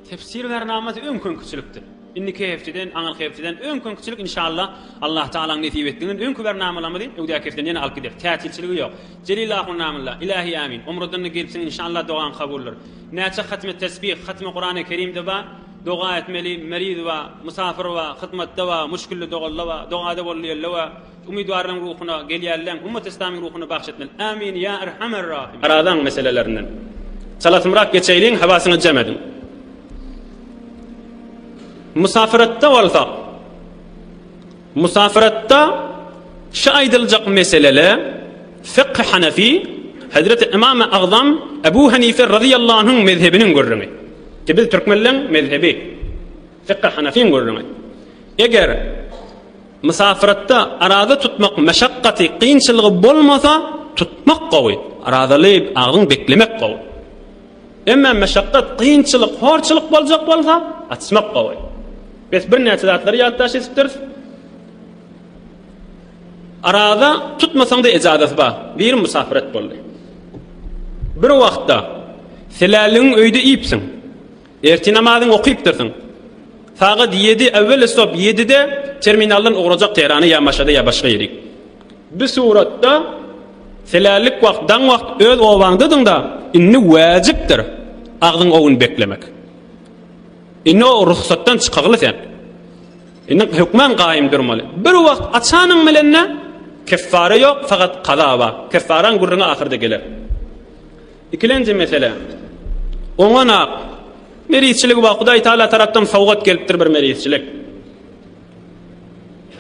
Tefsir bernamasy öňküňkiçilikdir. Indiki hepdeden, aňyrky hepdeden öňküňkiçilik inşallah Allah Tagalaň nesip etdiginden öňki bernamalarymyzy öňdäki hepdeden ýene alyp gideris. Tätilçiligi ýok. Jelil ahun namylla, Ilahi amin. Umradan-da gelipsiň inşallah dogaň kabuldyr. Näçe hatme tesbih, hatme Kurany Kerimde bar, doga etmeli, meriz bar, musafir bar, hyzmatda bar, muşkilli dogalla bar, dogada boldy ýelle bar. Umydwarlaryň ruhuna, gelýänleň, ummat islamyň ruhuna bagş etmeli. Amin ýa erhamer rahimin. Arazaň meselelerinden. Çalasymrak geçeýliň, hawasyňy jem ediň. Musafiratda bolsak, musafiratda şu aýdyljak meselele fykh hanefi. Hezreti Ymamy Agzam Ebu Hanife razyýallahu anhuň mezhebiniň gürrüňi. Ki biz türkmenleň mezhebi. Fykh Hanafiň gürrüňi. Eger mysafyratda araza tutmak meşakgaty, kynçylygy bolmasa, tutmak gowy. Arazaly agzyň beklemek gowy. Emma meşakgat, kynçylyk, horçulyk boljak bolsa, açmak gowy. Bes birnäçe zatlary ýatdaş etipdiris. Araza tutmasaň-da ejazasy bar. Biri musafiret boldy. Bir wagtda seläligiň öýde iýipsiň. Ertir namazyňy okypdyrsyň. Sagat ýedi, äwwel stop ýedide terminaldan ugrajak Tehrana ýa Maşada ýa başga ýerik. Bu suratda selälik wagt, daň wagt öz obaňdadyň-da, indi wäjipdir agzyň owun beklemek. Indi o rugsatdan çykagly sen. Indi hökman gaýym durmaly. Bir wagt açanyň bilen-de keffara ýok, fakat kaza bar. Keffaraň gürrüňi ahyrda geler. Ikilenji mesele. Oňa-nak merizçiligi bar. Hudaý Taala tarapdan sowgat gelipdir bir merizçilik.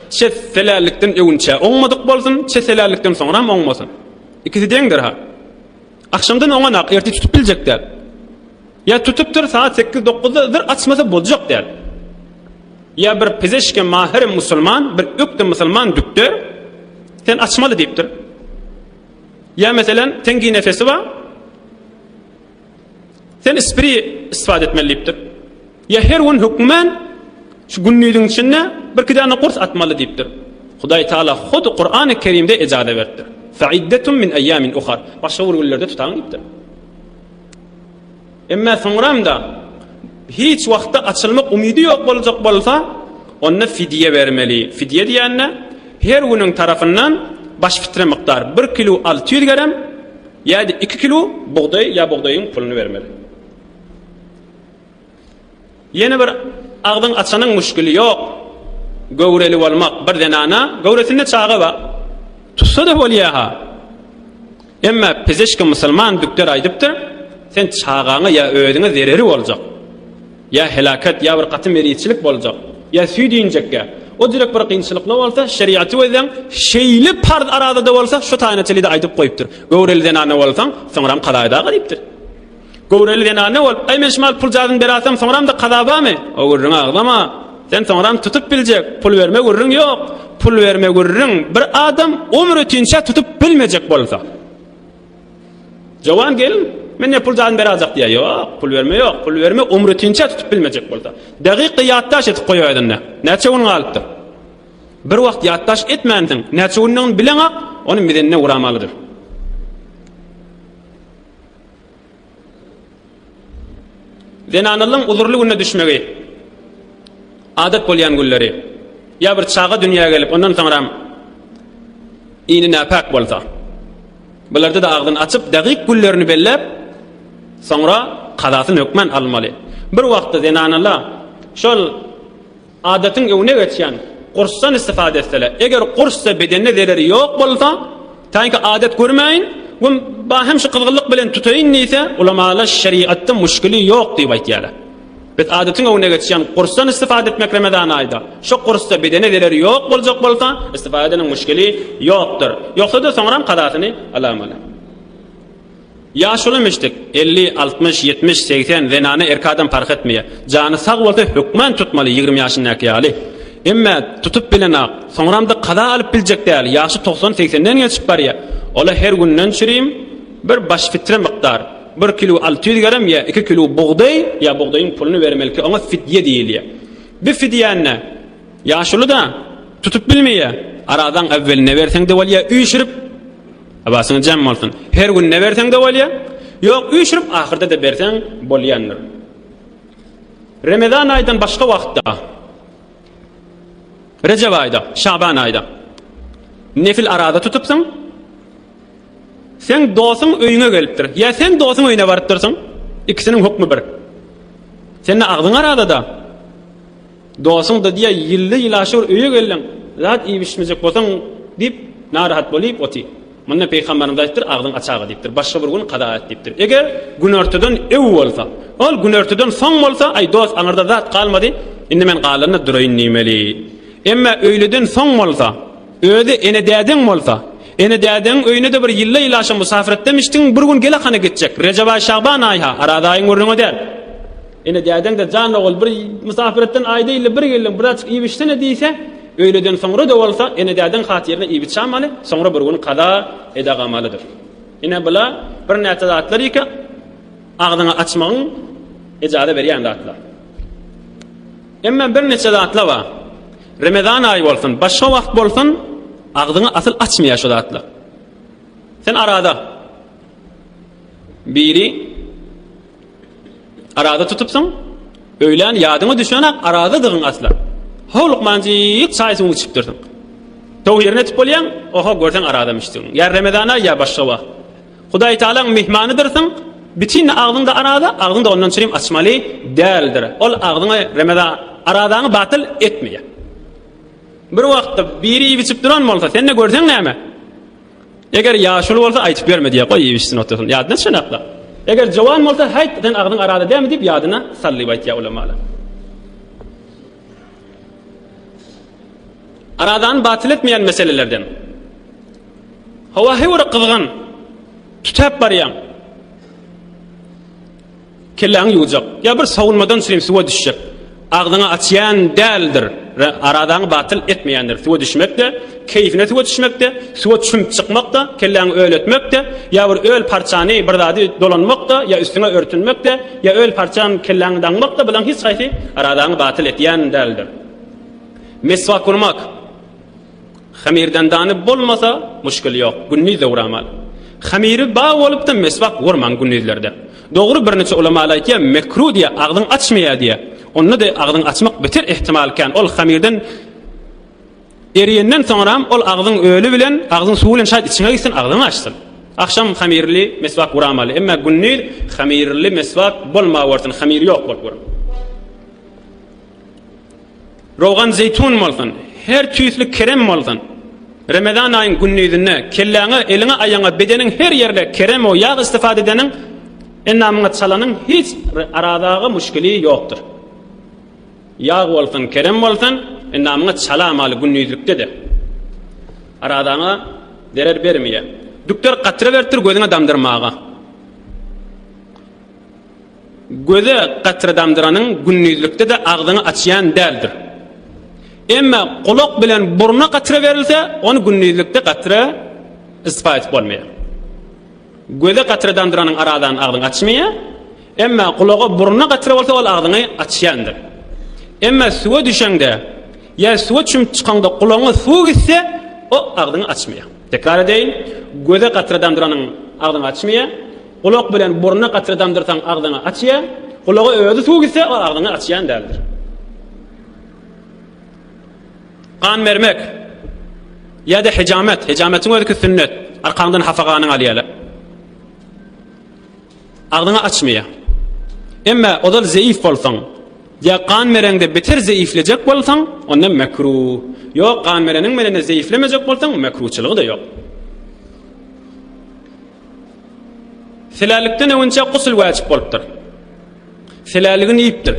Çe selällikden öwünçä oňmadyk bolsun, çe selällikden soňram oňmasyn. Ikisi deňdir ha. Agşamdan oňa-nak ertir tutup biljek däl. Ýa tutupdyr saat sekiz-dokuzda zyr açmasa boljak däl. Ýa bir pezeşke mahir musulman, bir ökde musulman dükder, sen açmaly diýipdir. Ýa meselen teňgi nefesi bar. Sen ispiri istifade etmeli diýipdir. Ýa her gün hökmän şu gündiziň içinde birki däne gurs atmaly diýipdir. Hudaý Taala hut Kurany Kerimde ejaza beripdir. Faiddetun min ayyamin uhar. Başga bir günlerde tutaň diýipdir. Emma soňram-da hiç wagtda açylmak umydy ýok boljak bolsa, onda fidýe bermeli. Fidýe diýende her günüň tarapyndan baş fitre mukdar bir kilo 600 gerem ýa-da 2 kilo bugdaý ýa bugdaýyň puluny bermeli. Ýene bir agzyň açanyň müşgili ýok. Göwreli bolmak bir zenana göwresinde çaga bar. Tutsa-da bolýa-ha. Emma pezeşki musulman dükder aýdypdyr, sen çagaňa ýa özüňe zereri boljak. Ýa helaket, ýa bir gaty merizçilik boljak. Ýa süýt injekge. O direk bir kynçylykly bolsa, şeriaty gözleň, şeýle parz arazada bolsa, şu taýyna çenli-de aýdyp goýupdyr. Göwreli zenana bolsaň, soňram kaza edaga diýipdir. Göwreli zenana bolup, Aý, men şumal puljazyny berasam, soňram-da kaza barmy? O gürrüňi agzama. Sen soňram tutup biljek. Pul berme gürrüň ýok. Pul berme gürrüň bir adam ömür ötinçä tutup bilmejek bolsa. Jowan gelin, men ne puljazyny berajak diýýär. Ýok, pul berme ýok. Pul berme ömür ötinçä tutup bilmejek bolsa. Dagyk-da ýatdaş edip goý özünde. Näçe gün galypdyr? Bir wagt ýatdaş etmänsiň. Näçe gündigini bileňok, ony mizenine uramalydyr. Zenanlaryň uzurly günde düşmegi adat bolýan günleri ýa bir çaga dünýä gelip ondan soňram ini näpäk bolsa bularda-da agzyny açyp dagyk günlerini belläp soňra kazasyny hökman almaly. Bir wagtda zenanalar şol Adatyň öňüne geçýän gursdan istifade etseler, eger gursda bedende zereri ýok bolsa, taýynky adat görmäýin we bahem şu gyzgynlyk bilen tutaýyn diýse, ulamalar şeriatda muşkili ýok diýip aýtýarlar. Biz adatyň öňüne geçýän gursdan istifade etmek Remezan aýda, şo gursda bedene zereri ýok boljak bolsa, istifade edeniň muşkili ýokdur. Ýogsa-da soňram kazasyny alamaly. Ýaşuly müşdik, 50, 60, 70, 80, zenana erkek adam parh etmeýär. Jany sag bolsa hökman tutmaly 20 ýaşyndaky ýaly. Emme tutup bilenak, soňramda kaza alyp biljek däl, ýaşy 90-80-den geçip barýar. Ola her günden çürim bir baş fitre mukdar, bir kilo 600 gerem ýa 2 kilo bugdaý ýa bugdaýyň puluny bermeli ki oňa fidýe diýilýär. Bu fidýäni ýaşuly-da tutup bilmeýär. Arazaň äwweline berseň-de bolýar, üýşürip Abasyňa jem bolsun. Her gün ne berseň-de bolýar. Ýok, üýşürip ahyrda-da berseň bolýandyr. Remezan aýdan başga wagtda Rejep aýda, Şaban aýda nefil araza tutupsyň. Seň dosuň öýüňe gelipdir. Ýa sen dosuň öýüne barypdyrsyň. Ikisiniň hukmy bir. Sende agzyň arazada. Dosuň-da diýýär, ýylda ýyl aşyr öýe geldiň, zat iýip-içmejek bolsaň diýip, narahat bolyp oty. Munda pygamberimiz aýdypdyr, agzyň açaga diýipdir, başga bir gün kaza et diýipdir. Eger günortadan öw bolsa, ol günortadan soň bolsa, aý dost aňyrda zat galmady, indi men galanda duraýyn diýmeli. Emma öýleden soň bolsa, özi ene-dädeň bolsa, Ene-dädeň öýüne-de bir ýylla-ýylaşa musafyretdemişdiň, bir gün gel-akana gitjek. Rejep aý, Şagban aý-ha, Araz aýyň gürrüňi däl. Ene-dädeň-de jan ogul, bir musafyretden aýda-ýylda bir geldiň, birazjyk iýip-içsene diýse, öýleden soňra-da bolsa, ene-dädeň hatyryna iýip-içamaly, soňra bir gün kaza edagamalydyr. Ine, bula birnäçe zatlar ýeke agzyňy açmagyň ejaza berýän zatlar. Emma birnäçe zatlar bar. Remezan aýy bolsun, başga wagt bolsun, agzyňy asyl açmaýar şu zatlar. Sen arada biri Araza tutupsyň, öýlän ýadyňa düşenak arazadygyň asla. Howlukmanjyk çaý suwuňy içipdirsiň. Töwhirini etip bolýaň, oho görseň arazamişdigiň. Ýa Remezan aýy ýa başga wagt. Hudaý Tagalaň myhmanydyrsyň, bütin agzyňda araza, agzyňda ondan çürim açmaly däldir. Ol agzyňy Remezan arazaňy batyl etmeýär. Bir wagtda biri iýip içip duran bolsa, sen-de görseň näme? Eger ýaşuly bolsa aýtyp berme diýýär, goý iýip içsin otursyn, ýadyna düşenakda. Eger jowan bolsa, häýt, sen agzyň arada dälmi diýip ýadyna sal diýip aýtýar ulamalar. Aradany batyl etmeýän meselelerden. Howa heý gyzgyn, tütäp barýaň. Kelläňi ýuwjak, ýa bir sowulmadan çürim suwa düşjek. Agzyňy açýan däldir, aradaňy batyl etmeýändir. Suwa düşmek-de, keýfine suwa düşmek-de, suwa çümüp çykmak-da, kelläňi öl etmek-de, ýa bir öl parçany, bir zady dolanmak-da, ýa üstüňe örtünmek-de, ýa öl parçany kelläňe daňmak-da, bularyň hiç haýsy aradaňy batyl etýän däldir. Meswak urmak. Hamirden dany bolmasa muşkil ýok, gündiz-de uramaly. Hamiri bar bolupda meswak urmaň gündizlerde. Dogry birniçe ulamalar aýtýar mekru diýýär, agzyň açmaýar diýýär. Onda-da agzyň açmak beter ehtimal kän, ol hamirden eriýenden soňram ol agzyň öli bilen, agzyň suwy bilen şaýt içiňe gitsin, agzyňy açsyn. Agşam hamirli meswak uramaly, emma gündiz hamirli meswak bolmawersin, hamiri ýok bolup uruň. Rogan zeýtun bolsun, her tüýsli kerem bolsun. Remezan aýyň gündizinde kelläňe, eliňe, aýaňa, bedeniň her ýerine kerem we ýag istifade edeniň, endamyňa çalanyň hiç arazaga muşkili ýokdur. Ýag bolsun, kerem bolsun, endamyňa çalamaly gündizlikde-de. Arazaňa zerer bermeýär. Dükder katra beripdir gözüňe damdyrmaga. Göze katra damdyranyň gündizlikde-de agzyňy açýan däldir. Emma gulak bilen burna katra berilse, ony gündizlikde katra istifa edip bolmaýar. Göze katra damdyranyň aradan agzyňy açmaýar. Emma gulaga burna katra bolsa ol agzyňy açýandyr. Emma suwa düşeňde ýa suwa çümüp çykaňda gulagyňa suw gitse, o agzyňy açmaýar. Tekrar edeýin, göze katra damdyranyň agzyňy açmaýar. Gulak bilen burna katra damdyrsaň agzyňy açýar, gulaga özi suw gitse ol agzyňy açýan däldir. Gan bermek ýa-da hijamet, hijametiň özi ki sünnet, arkaňdan hapa ganyň alýarlar. Agzyňy açmaýar. Emma ozal zeýif bolsaň, ýa gan bereňde beter zeýiflejek bolsaň, onda mekruh. Ýok, gan bereniň bilen zeýiflemejek bolsaň, mekruhçylygy-da ýok. Selälikden öňünçä gusl wäjip bolupdyr. Seläligini iýipdir.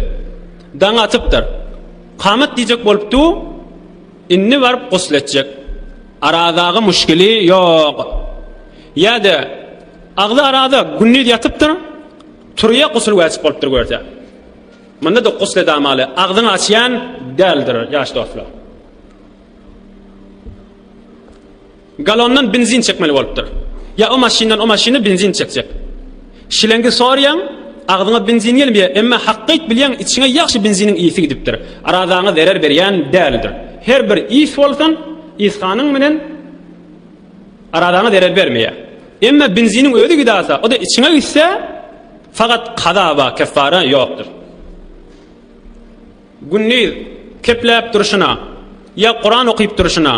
Daň atypdyr. Kamat diýjek bolup dur, indi baryp gusl etjek. Arazaga muşkili ýok. Ýa-da agzy araza gündiz ýatypdyr, turýa gusl wäjip bolupdyr görse. Munda-da gusl edamaly, agzyňy açýan däldir, ýaş dostlar. Galondan benzin çekmeli bolupdyr. Ýa o maşyndan o maşyna benzin çekjek. Şilengi sorýaň, agzyňa benzin gelmeýär, emma hakkyt bilýäň içiňe ýagşy benziniň ysy gidipdir. Arazaňa zerer berýän däldir. Her bir ys bolsun, ysganyň bilen arazaňa zerer bermeýär. Emma benziniň özi gidasa, o-da içiňe gitse, fakat kaza bar, keffara ýokdur. Gündiz kepläp durşuna, ýa Kuran okyp durşuna,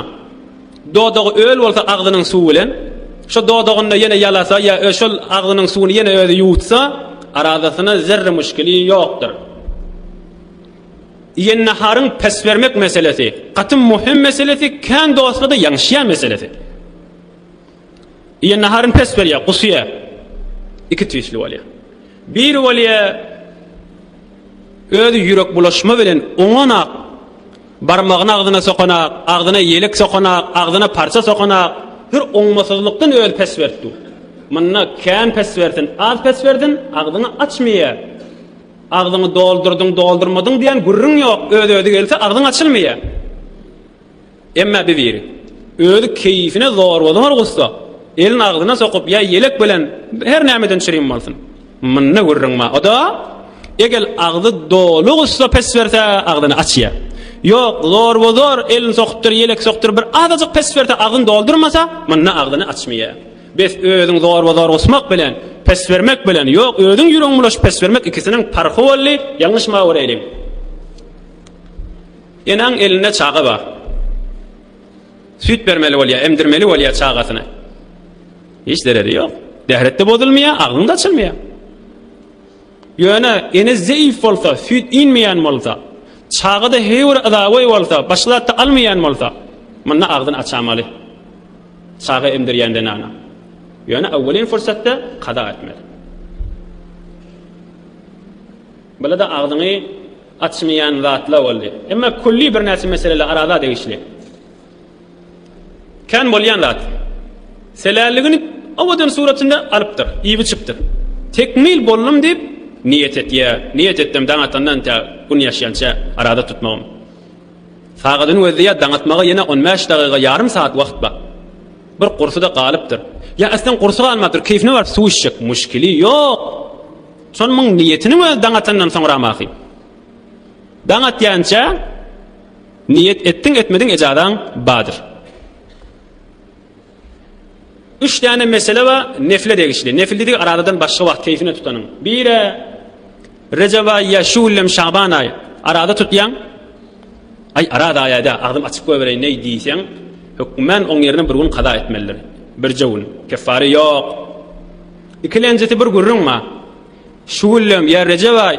dodagy öl bolsa agzynyň suwy bilen, şo dodagynda ýene ýalasa ýa şol agzynyň suwuny ýene özi ýuwutsa, arazasyna zerre muşkili ýokdur. Iýen naharyň pes bermek meselesi, gaty möhüm meselesi, kän dostlarda ýalňyşýan meselesi. Iýen naharyny pes berýär, gusýar. Iki tüýsli bolýar. Biri bolýar, Özi ýürek bulaşma bilen oňanak, barmagyny agzyna sokanak, agzyna ýelek sokanak, agzyna parça sokanak. Hür oňmasyzlykdan özi pes berip dur. Munda kän pes bersin, az pes bersin, agzyňy açmaýar. Agzyňy doldurdyň, doldurmadyň diýen gürrüň ýok. Öz-özi gelse agzyň açylmaýar. Emma bir biri özi keýfine zorba-zor gussa, elini agzyna sokup ýa ýelek bilen her nämeden çürim bolsun. Munda gürrüň bar. O-da egel agzy doly gussa pes berse agzyny açýar. Ýok, zorba-zor elini sokupdyr, ýelek sokupdyr, bir azajyk pes berse agzyny doldurmasa, munda agzyny açmaýar. Bes özüň zorba-zor gusmak bilen, pes bermek bilen, ýok, özüň ýüregiň bulaşyp pes bermek ikisiniň parhy boldy, ýalňyşma göreýliň. Enäň elinde çaga bar. Süýt bermeli bolýar, emdirmeli bolýar çagasyny. Hiç zereri ýok. Dähret-de bozulmaýar, agzyň-da açylmaýar. Ýöne ene zeýif bolsa, süýt inmeýän bolsa, çaga-da heý bir yzagoý bolsa, başga zat-da almaýan bolsa, munda agzyny açamaly. Çaga emdirýän zenana. Ýöne awwelin fursatda kaza etmeli. Bula-da agzyňy açmaýan zatlar boldy. Emma külli birnäçe meseleler araza degişli. Kän bolýan zat. Selälligini owadan suratynda alypdyr, iýip-içipdir. Tekmil boldum diýip niýet etýär. Niýet etdim daň atandan tä gün ýaşýança araza tutmagym. Sagadyny gözleýär, daň atmaga ýene on bäş dagyga, ýarym sagat wagt bar. Bir gursy-da galypdyr. Ýa aslan gursy galmapdyr, keýfine baryp suw içjek. Muşkili ýok. Şol muň niýetiniň özi daň atandan soňram ahy. Daň atýança niýet etdiň etmediň ejazaň badyr. Üç däne mesele bar nefle degişli. Nefil diýdik arazadan başga wagt keýfine tutanyň. Biri Rejep aýy ýa şu güllem Şaban aýy araza tutýaň. Aý araza aýada agzym açyk goýbereýin neý diýseň, hökmän oň ýerine bir gün kaza etmelidir. Birje gün. Keffare ýok. Ikilenjisi bir gürrüň bar. Şu güllem ýa Rejep aý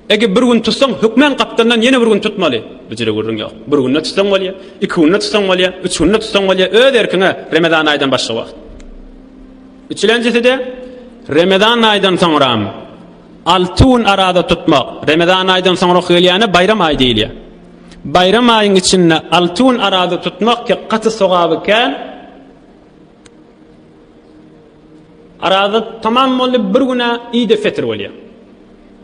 Eger bir gün tutsaň, hökmän gapdaldan ýene bir gün tutmaly. Bu jüre gürrüň ýok. Bir günde tutsaň bolýar, iki günde tutsaň bolýar, üç günde tutsaň bolýar, öz erkiňe Remezan aýdan başga wagt. Üçülenjisi-de Remezan aýdan soňram alty gün araza tutmak. Remezan aýdan soňraky gelýäne Baýram aýy diýilýär. Baýram aýyň içinde alty gün araza tutmak ki gaty sogaby kän. Araza tamam boldy bir güne Idi Fitr bolýar.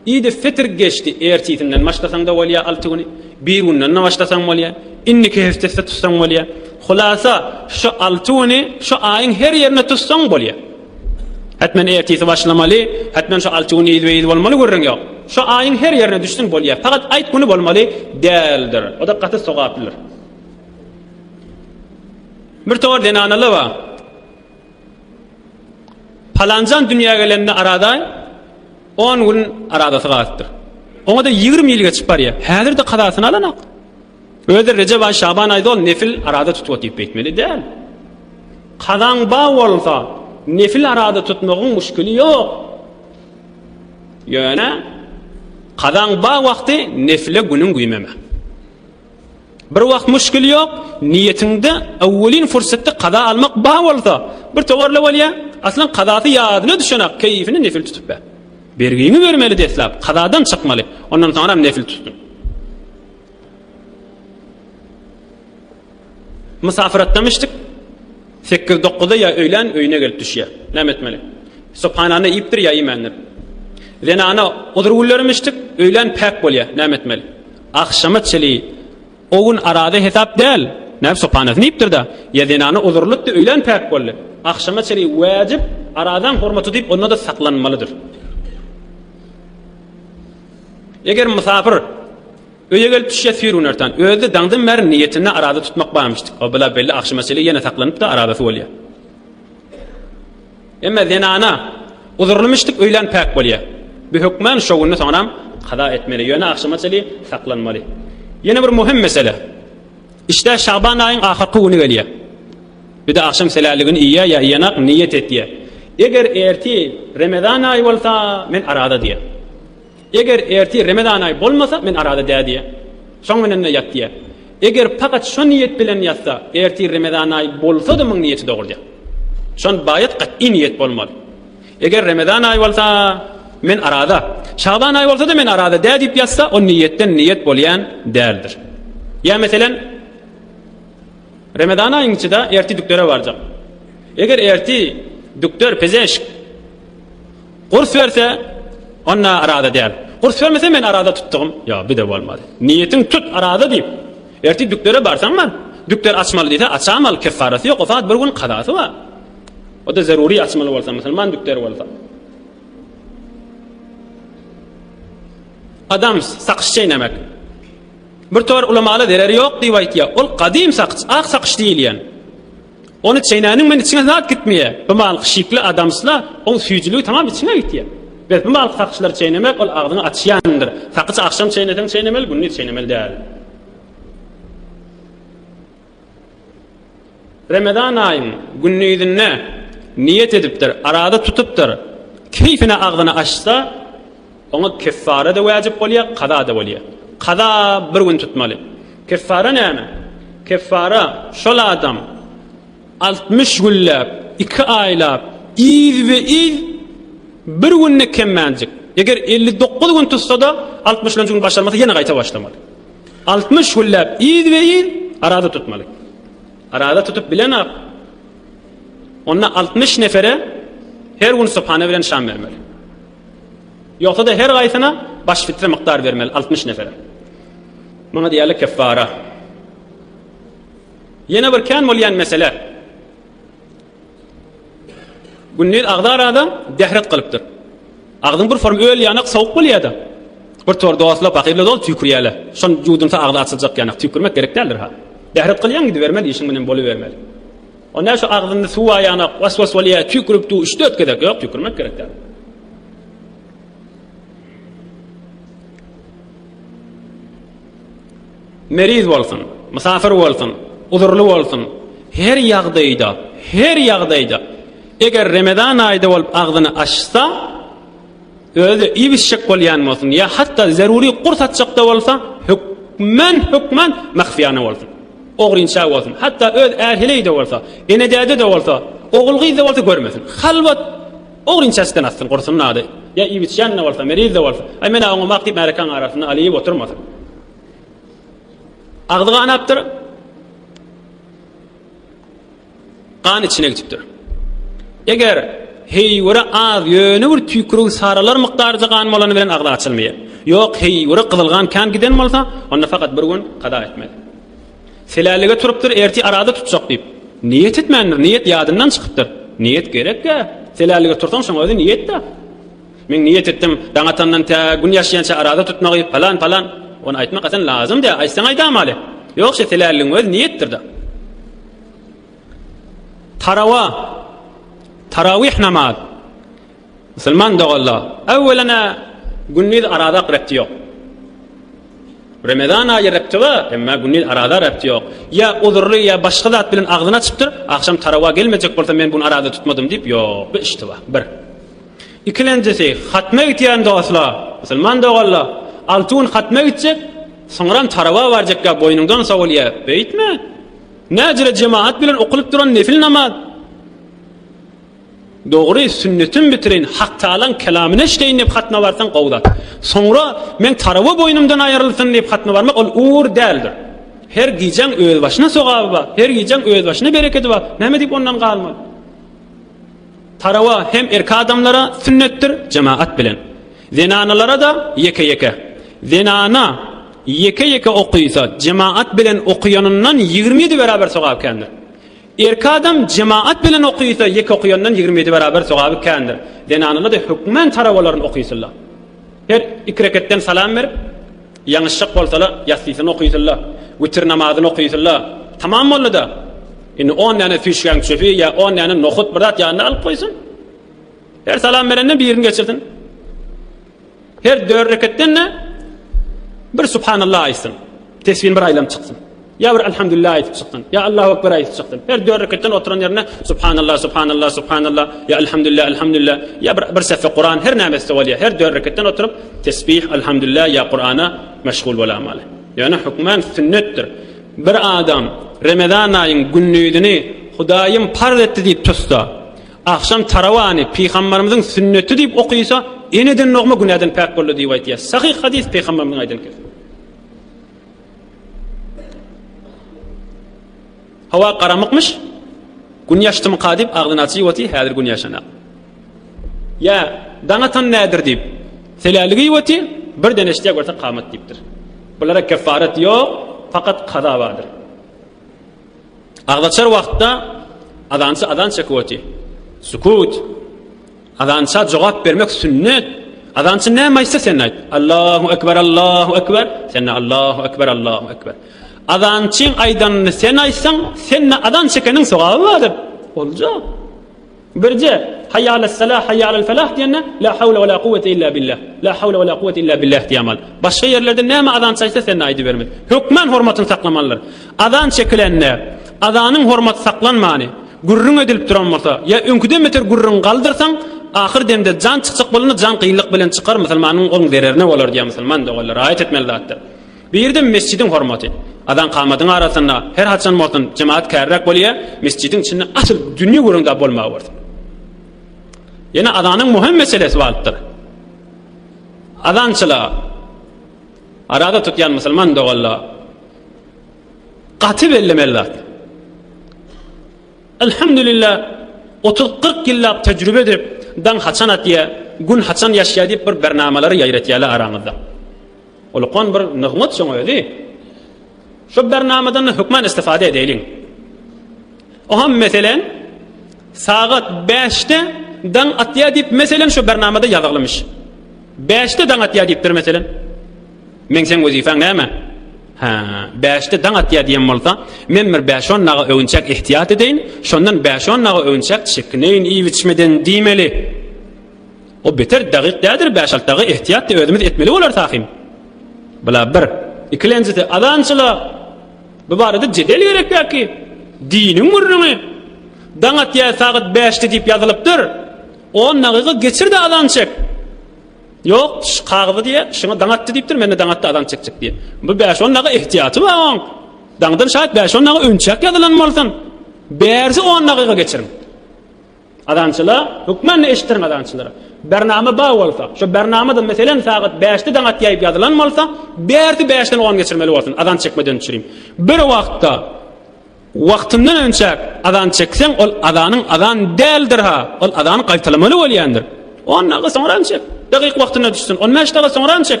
Idi Fitr geçdi ertisinden başlasaň-da bolýar alty güni, bir günden-de başlasaň bolýar, indiki heftesde tutsaň bolýar. Hulasa şu alty güni şu aýyň her ýerinde tutsaň bolýar. Hetmen ertisi başlamaly, hetmen şu alty gün ýüzbe-ýüz bolmaly gürrüň ýok. Şu aýyň her ýerine düşsün bolýar. Fakat aýt güni bolmaly däldir. O-da gaty sogaplydyr. Bir towar zenanalar bar. Palanjan dünýä gelende arada on gün aradasy galypdyr. Oňa-da 20 ýyl geçip barýar. Häzir-de kazasyny alanak. Özi Rejep aý, Şaban aýda ol nefil arada tutup otyp beýtmeli däl. Kazaň bar bolsa, nefil arada tutmagyň muşkili ýok. Ýöne kazaň bar wagty nefile günüň güýmeme. Bir wagt muşkil ýok, niýetiňde öwwelin fursatda kaza almak bar bolsa, bir towarla bolýa, aslan kazasy ýadyna düşenak, keýfini nefil tutup ber. Bergiňi bermeli deslap, kazadan çykmaly, ondan soňram nefil tutsun. Mysafiratdamışdyk, sekiz-dokuzda ýa öýlän öýüne gelip düşýär. Näme etmeli? Subhanany iýipdir ýa iýmändir. Zenana uzur günlermişdik, öýlän päk bolýar. Näme etmeli? Agşama çeli o gün araza hesap däl. Näme subhanasyny iýipdir-de. Ýa zenana uzurlytdy, öýlän päk boldy. Agşama çeli wäjip, arazaň hormaty diýip onda-da saklanmalydyr. Eger mysapyr öýe gelip düşýär süýr günortan. Özi-de daňdan bäri niýetinde araza tutmak barmyşdyk. O bula belli agşama çeli ýene saklanyp-da arazasy bolýar. Emma zenana uzurlymyşdyk öýlän päk bolýar. Bu hökman şo günde soňram kaza etmeli. Ýöne agşama çenli saklanmaly. Ýene bir möhüm mesele. Işdä Şaban aýyň ahyrky güni gelýär. Bir-de agşam seläligini iýýär ýa iýenak niýet etýär. Eger ertir Remezan aýy bolsa men araza diýýär. Eger ertir Remezan aýy bolmasa, men araza däl diýýär. Şoň bilen-de ýat diýýär. Eger pakat şo niýet bilen ýatsa, ertir Remezan aýy bolsa-da muň niýeti dogry diýýär. Şon baýat gat'y niýet bolmaly. Eger Remezan aýy bolsa, men araza. Şaban aýy bolsa-da men araza däl diýip ýatsa, o niýetden niýet bolýan däldir. Ýa meselen. Remezan aýyň içi-de ertir dükdere barjak. Eger ertir dükder, pezeşk gurs berse, onda araza däl. Gurs bermese men araza tutdugym. Ýok, bir-de bolmaz. Niýetiň tut araza diýip. Ertir dükdere barsaň bar. Dükder açmaly diýse açamaly, keffarasy ýok, o sagat bir gün kazasy bar. O-da zeruri açmaly bolsa, musulman dükderi bolsa. Adams, sakyş çeýnemek. Bir tor ulamala zereri ýok diýip aýtýar. Ol gadym sakyç, ak sakyç diýilýän. Ony çeýnäniň bilen içiňe zat gitmeýär. Bu malky şikli adamsla oň süýjüligi tamam içiňe gitýär. Bes bu malky sakyçlary çeýnemek ol agzyňy açýandyr. Sakyç agşam çeýneseň çeýnemeli, gündiz çeýnemeli däl. Remezan aýyň gündizinde niýet edipdir, araza tutupdyr. Keýfine agzyny açsa, oňa keffara-da wajyp bolýar, kaza-da bolýar. Kaza bir gün tutmaly. Keffara näme? Keffara şol adam 60 günläp, 2 aýlap, yzbe-yz bir günde kemmänjik. Eger 59 gün tutsa-da, 60-njy gün başarmasa ýene gaýta başlamaly. 60 günläp yzbe-yz araza tutmaly. Araza tutup bilenok. Onda 60 nefere her gün subhana bilen şam bermeli. Ýogsa-da her gaýsyna baş fitre mukdar bermeli 60 nefere. Muňa diýýärler keffara. Ýene bir kän bolýan mesele. Gündiz agzy arada dähret gylypdyr. Agzyň bir form öl ýanak sowuk bolýar-da. Bir tor dostlar pakyrlar doly tüýkürýärler. Şon ýuwdunsa agzy açyljak ýanak tüýkürmek gerek däldir ha. Dähret gylýaň gidibermeli işiň bilen bolubermeli. Onda şu agzynda suw bar ýanak was-was bolýar tüýkürip dur 3-4 gezek ýok tüýkürmek gerek däl. Meriz bolsun, mysafir bolsun, uzurly bolsun, her ýagdaýda, her ýagdaýda, eger Remezan aýda bolup agzyny açsa, özi iýip-içjek bolýan bolsun, ýa hatda zerury gurs atjak-da bolsa, hökman, hökman mahfiýana bolsun. Ogrynça bolsun. Hatda öz är-heleý-de bolsa, ene-däde-de bolsa, ogul-gyz-da bolsa görmesin. Halwat ogrynça içden atsyn, gursun ady. Ýa iýip-içýän-de bolsa, meriz-de bolsa, aý men-ä oňamak diýip märekäň arasynda alyp oturmasyn. Agzy ganapdyr. Gan içine gitipdir. Eger heýwere az ýöne bir tüýkürik saralar mukdaryja gan bolany bilen agzy açylmaýar. Ýok, heýwere gyzyl gan kän giden bolsa, onda fakat bir gün kaza etmeli. Selälige turupdyr, ertir araza tutjak diýip. Niýet etmändir, niýet ýadyndan çykypdyr. Niýet gerek-ä. Selälige tursaň, şoň özi niýet-dä. Men niýet etdim, daň atandan tä gün ýaşýança araza tutmagy, palan, palan. Ony aýtmak aslynda lazym däl, aýtsaň aýdamaly. Ýok, şe selälligiň özi niýetdir-de. Tarawa, tarawih namaz. Musulman doganlar, öwwelene gündiz araza repti ýok. Remezan aýy repti bar, emma gündiz araza repti ýok. Ýa uzurly, ýa başga zat bilen agzyny açypdyr, agşam tarawa gelmejek bolsa men bu araza tutmadym diýip, ýok, bu iştiba. Bir. Ikilenjisi, hatma gitýän dostlar, musulman doganlar, alty gün hatma gitjek, soňram tarawa barjakka boýnuňdan sowulýar. Beýtme. Näjele jemagat bilen okulyp duran nefil namaz. Dogry, sünnetim bitireýin, Hak Tagalaň kelamyny eşideýin diýip hatma barsaň gowy zat. Soňra meň tarawa boýnumdan aýrylsyn diýip hatma barmak ol ugur däldir. Her gijäň özbaşyna sogaby bar, her gijäň özbaşyna berekedi bar. Näme diýip ondan galmaly? Tarawa hem erkek adamlara sünnetdir, jemagat bilen. Zenanalara-da ýeke-ýeke. Zenana ýeke-ýeke okysa, jemagat bilen okaýanyndan 27 beraber sogaby kändir. Erkek adam jemagat bilen okysa, ýeke okaýandan 27 beraber sogaby kändir. Zenanalar-da hökmän tarawalaryny okysynlar. Her iki reketden salam berip, ýaňyşjak bolsalar, ýassysyny okysynlar, witir namazyny okysynlar. Tamam boldy-da. Indi on däne süýşgäň çöpi ýa on däne nohut bir zat ýanyna alyp goýsun. Her salam berende birini geçirsin. Her dört reketden-de bir subhanallah aýtsyn. Tesbini bir aýlanyp çyksyn. Ýa bir Elhamdülillah aýdyp çyksyn. Ýa Allahu Ekber aýdyp çyksyn. Her dört reketden oturan ýerinde Subhanallah, Subhanallah, Subhanallah, ýa Elhamdülillah, Elhamdülillah, ýa bir, bir sefe Kuran, her näme etse bolýar. Her dört reketden oturyp tesbih, Elhamdülillah ýa Kurana meşgul bolamaly. Ýöne hökman sünnetdir. Bir adam Remezan aýyň gündizini Hudaýym parz etdi diýip tutsa, agşam tarawany pygambarymyzyň sünneti diýip okysa, eneden dogma günäden päk boldy diýip aýtýar. Sahyh hadys pygambarymyzyň aýdan kesi. Howa garamykmyş. Gün ýaşdymyka diýip agzyny açyp otyr, häzir gün ýaşanak. Ýa daň atan nädir diýip, selälik iýip otyr, birden eşidýär görse kamat diýipdir. Bulara kefaret ýok, fakat kaza bardyr. Agzaçar wagtda azançy azan çekip otyr. Sukut. Azança jogap bermek sünnet. Azançy näme aýtsa sen aýt. Allahu ekber, Allahu ekber. Sen Allahu ekber, Allahu ekber. Azançyň aýdanyny sen aýtsaň, sende azan çekeniň sogaby bardyr. Boljak. Birje, Haýýa alas-salah, haýýa alal-falah diýende, La hawla we la kuwwete illa billah, la hawla we la kuwwete illa billah diýýärmeli. Başga ýerlerde näme azan çaýsa sen-de aýdybermeli. Hökman hormatyny saklamalydyr. Azan çekilende, azanyň hormaty saklanmany, gürrüň edilip duran bolsa, ýa öňküden beter gürrüň galdyrsaň, ahyr demde jan çykjak bolanda jan kynlyk bilen çykar, musulmanyň oň zererine bolar diýýär musulman doganlar, raýat etmeli zatdyr. Birde mesjidiň hormaty. Azan kamadyň arasynda her haçan bolsun jemaat kärräk bolýa, mesjidiň içinde asyl dünýe gürrüň da bolmagy bolsun. Ýene azanyň möhüm meselesi balypdyr. Azançylar araza tutýan musulman doganlar gaty bellemeli zat. Elhamdülillah 30-40 ýyllap tejribe edip, daň haçan atýa, gün haçan ýaşýa diýip bir bernamalary ýaýratýarlar araňyzda. Ulkan bir nygmat şoň özi. Şu bernamadan hökman istifade edeýliň. Oham meselen sagat 5-de daň atýa diýip meselen şu bernamada ýazyglymyş. 5-de daň atýa diýipdir meselen. Men seň wezipäň näme? Hä, 5-de daň atýa diýen bolsa, men bir 5-10 daga öwünçäk ihtiýat edeýin, şondan 5-10 daga öwünçäk çekineýin iýip-içmeden diýmeli. O beter dagyk däldir, bäş-alty dagy ehtiýat-da özümiz etmeli bolarys ahym. Bula bir. Ikilenjisi, azançyla bu barada jedel gerekýärki? Diniň gürrüňi. Daň atýar sagat bäşde diýip ýazylypdyr. On dagyga geçir-de azan çek. Ýok, şu kagyzy diýýär, şuňa daň atdy diýipdir, men-de daň atdy azan çekjek diýýär. Bu bäş-on dagy ehtiýaty bar oň. Daňdan şaýat bäş-on dagy önçäk ýazylan bolsun. Bärsi on dagyga geçiriň. Azançylar, hökman eşitdiriň azançylara. Bernama bar bolsa, şo bernamada meselem sagat bäşde daň atýaýyp ýazylan bolsa, bärsi bäşden on geçirmeli bolsun, azan çekmeden düşürim. Bir wagtda wagtyndan önçäk azan çekseň, ol azanyň azan däldir-ha, ol azany gaýtalamaly bolýandyr. On dagy soňram çek, dakyk wagtynda düşsün, on bäş dagy soňram çek.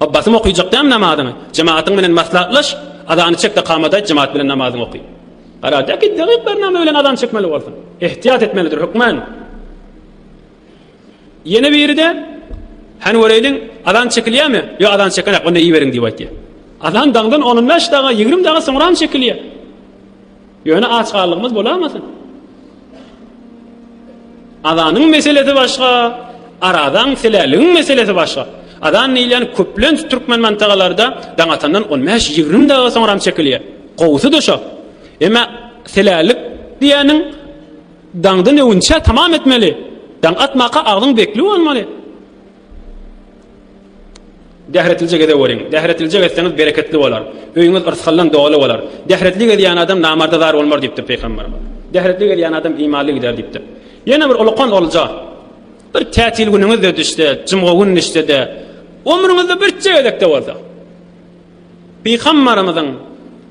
A basym okyjak dämi namazyňy? Jemaatyň bilen maslahatlaş, azany çek-de kamat aýt, jemaat bilen namazyňy oky. Gara, däki dagyk bername bilen azan çekmeli bolsun. Ehtiyat etmelidir hökman. Ýene biri-de, Hany göreýliň, azan çekilýärmi? Ýok, azan çekenek, onda iýiberiň diýip aýtýar. Azan daňdan on bäş daga, 20 daga soňram çekilýär. Ýöne aç galdygymyz bolamasyn. Azanyň meselesi başga, arazaň, seläligiň meselesi başga. Azan diýilýän köplenç türkmen mantagalarda daň atandan on bäş-ýigrimi daga soňram çekilýär. Gowusy-da şo. Emma selälik diýýäniň daňdan öwünçä tamam etmeli. Daň atmaka agzyň bekli bolmaly. Dähretlije gezeweriň. Dähretlije gezseňiz bereketli bolar. Öýüňiz yrsgaldan doly bolar. Dähretli gezýän adam namarda zar bolmar diýipdir pygamberimiz. Dähretli gezýän adam imanly gider diýipdir. Ýene bir ulukan olja. Bir tätil günüňiz-de düşse, jumga gün düşse-de, ömrüňizde birje gezek-de bolsa, Pygamberimiziň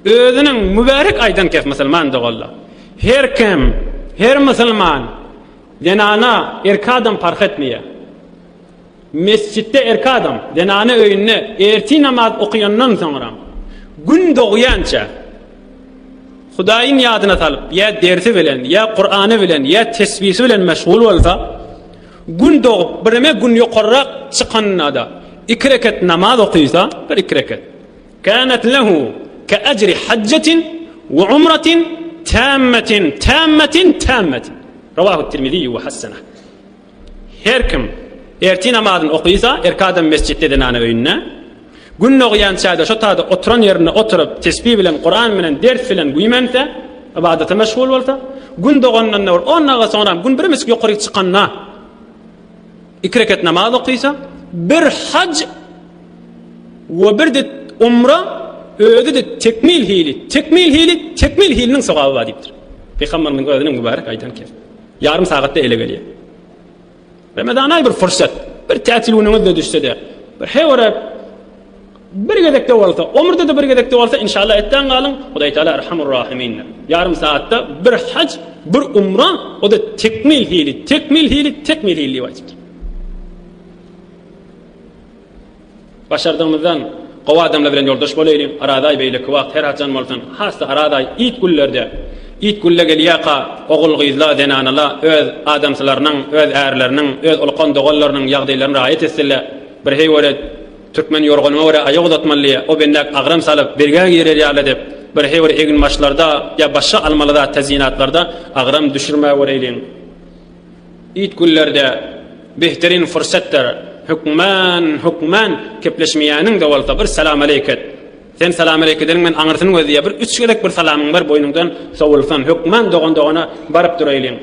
özüniň mübärek aýdan kes musulman doganlar. Her kim, her musulman zenana, erkek adam parh etmeýär. Mesjitde erkek adam, zenana öýünde ertir namaz okaýandan soňra, gün dogýança Hudaýyň ýadyna salyp, ýa dersi bilen, ýa Kurany bilen, ýa tesbisi bilen meşgul bolsa, gün dogup, bireme gün ýokarrak çykanda-da iki reket namaz okysa, bir iki reket. Kânat lehu ke ejri hajjatin we umratin tammatin tammatin tammatin. Rawahu Tirmizi we hassanah. Her kim ertir namazyny okysa, erkek adam mesjitde zenana öýünde, gün dogýança-da şo taýda oturan ýerinde oturyp, tesbih bilen, Kuran bilen, ders bilen güýmense, ybadata meşgul bolsa, gün dogandan-da bir on daga soňram gün birmijik ýokaryk çykanda iki reket namaz okysa, bir haj we bir-de umra özi-de tekmil hili, tekmil hili, tekmil hiliniň sogaby bar diýipdir. Pygamberimiziň özüniň mübärek aýdan kesi. Ýarym sagatda ele gelýär. Ramazan aý bir fursat. Bir tätil günüňiz-de düşse-de, bir hewre. Bir gezekde bolsa, ömürde-de bir gezekde bolsa, inşallah etdän galyň, Hudaý Teala Erhamur Rahimindir. Ýarym sagatda bir haj, bir umra, o-da tekmil hili, tekmil hili, tekmil hili diýip aýdypdyr. Başardygymyzdan gowy adamlar bilen ýoldaş bolaýlyň, Arazaý beýleki wagt her haçan bolsun, has-da Arazaý it günlerde, it günle gelýärka ogul-gyzla, zenanala öz adamsylarynyň, öz ärleriniň, öz ulkan doganlarynyň ýagdaýlaryny raýat etsinler, bir heý göre türkmen ýorganyňa görä aýak uzatmaly diýýär, o bendäk agram salyp bergä girer ýaly edip, bir heý bir eginbaşlarda ýa başga almaly zat tezyinatlarda agram düşürmä göreýliň. It günlerde behterin fursatdyr. Hökman, hökman kepleşmeýäniň-de bolsa bir salam-aleýk et. Sen salam-aleýk edeniň men aňyrsyny gözleýär. Bir üç gezek bir salamyň bar boýnuňdan sowulsyn. Hökman dogan-dogana baryp duraýlyň.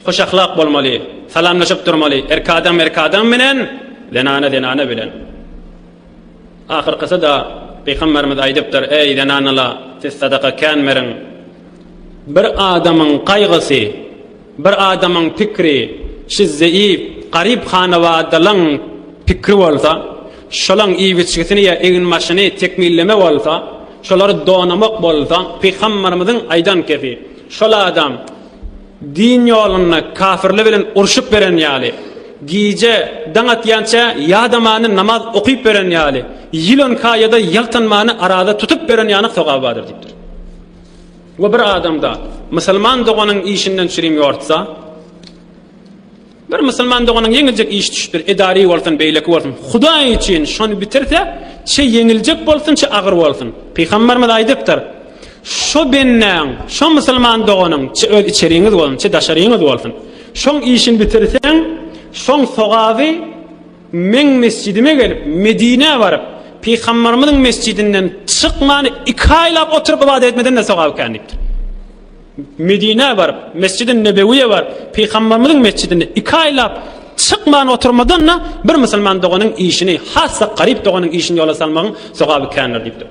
Hoş ahlak bolmaly, salamlaşyp durmaly. Erk adam erk adam bilen, zenana zenana bilen. Ahyrkysy-da Pygamberimiz aýdypdyr, Eý, zenanalar, siz sadaka kän beriň. Bir adamyň gaýgysy, bir adamyň pikri şi zeýif, garyp hanabadalaň pikri bolsa, şolaň iýip-içgisini ýa eginbaşyny tekmilleme bolsa, şolary donamak bolsa, Pygamberimiziň aýdan kefi, şol adam, Din ýolunda kafirler bilen urşup beren ýaly, gije daň atýança ýadamany namaz okyp beren ýaly, ýylan kaýada ýaltanmany araza tutup beren ýaly sogaby bardyr diýipdir. We bir adamda musulman doganyň işinden çürim ýortsa, Bir musulman doganyň ýeňiljek işi düşüpdir, edary bolsun, beýleki bolsun, Hudaý üçin şony bitirse, çe ýeňiljek bolsun, çe agyr bolsun. Pygamberimiz aýdypdyr, Şo bendäň, şo musulman doganyň, çe öz içeriňiz bolsun, çe daşaryňyz bolsun, şoň işini bitirseň, şoň sogaby meň mesjidime gelip, Medinä baryp, Pygamberimiziň mesjidinden çykman iki aýlap oturyp ybadat etmeden-de sogaby kän diýipdir. Medinä baryp, Mesjidi Nebewiýe baryp, Pygamberimiziň mesjidinde iki aýlap çykman oturmadan-da bir musulman doganyň işini, has-da garyp doganyň işini ýola salmagyň sogaby kändir diýipdir.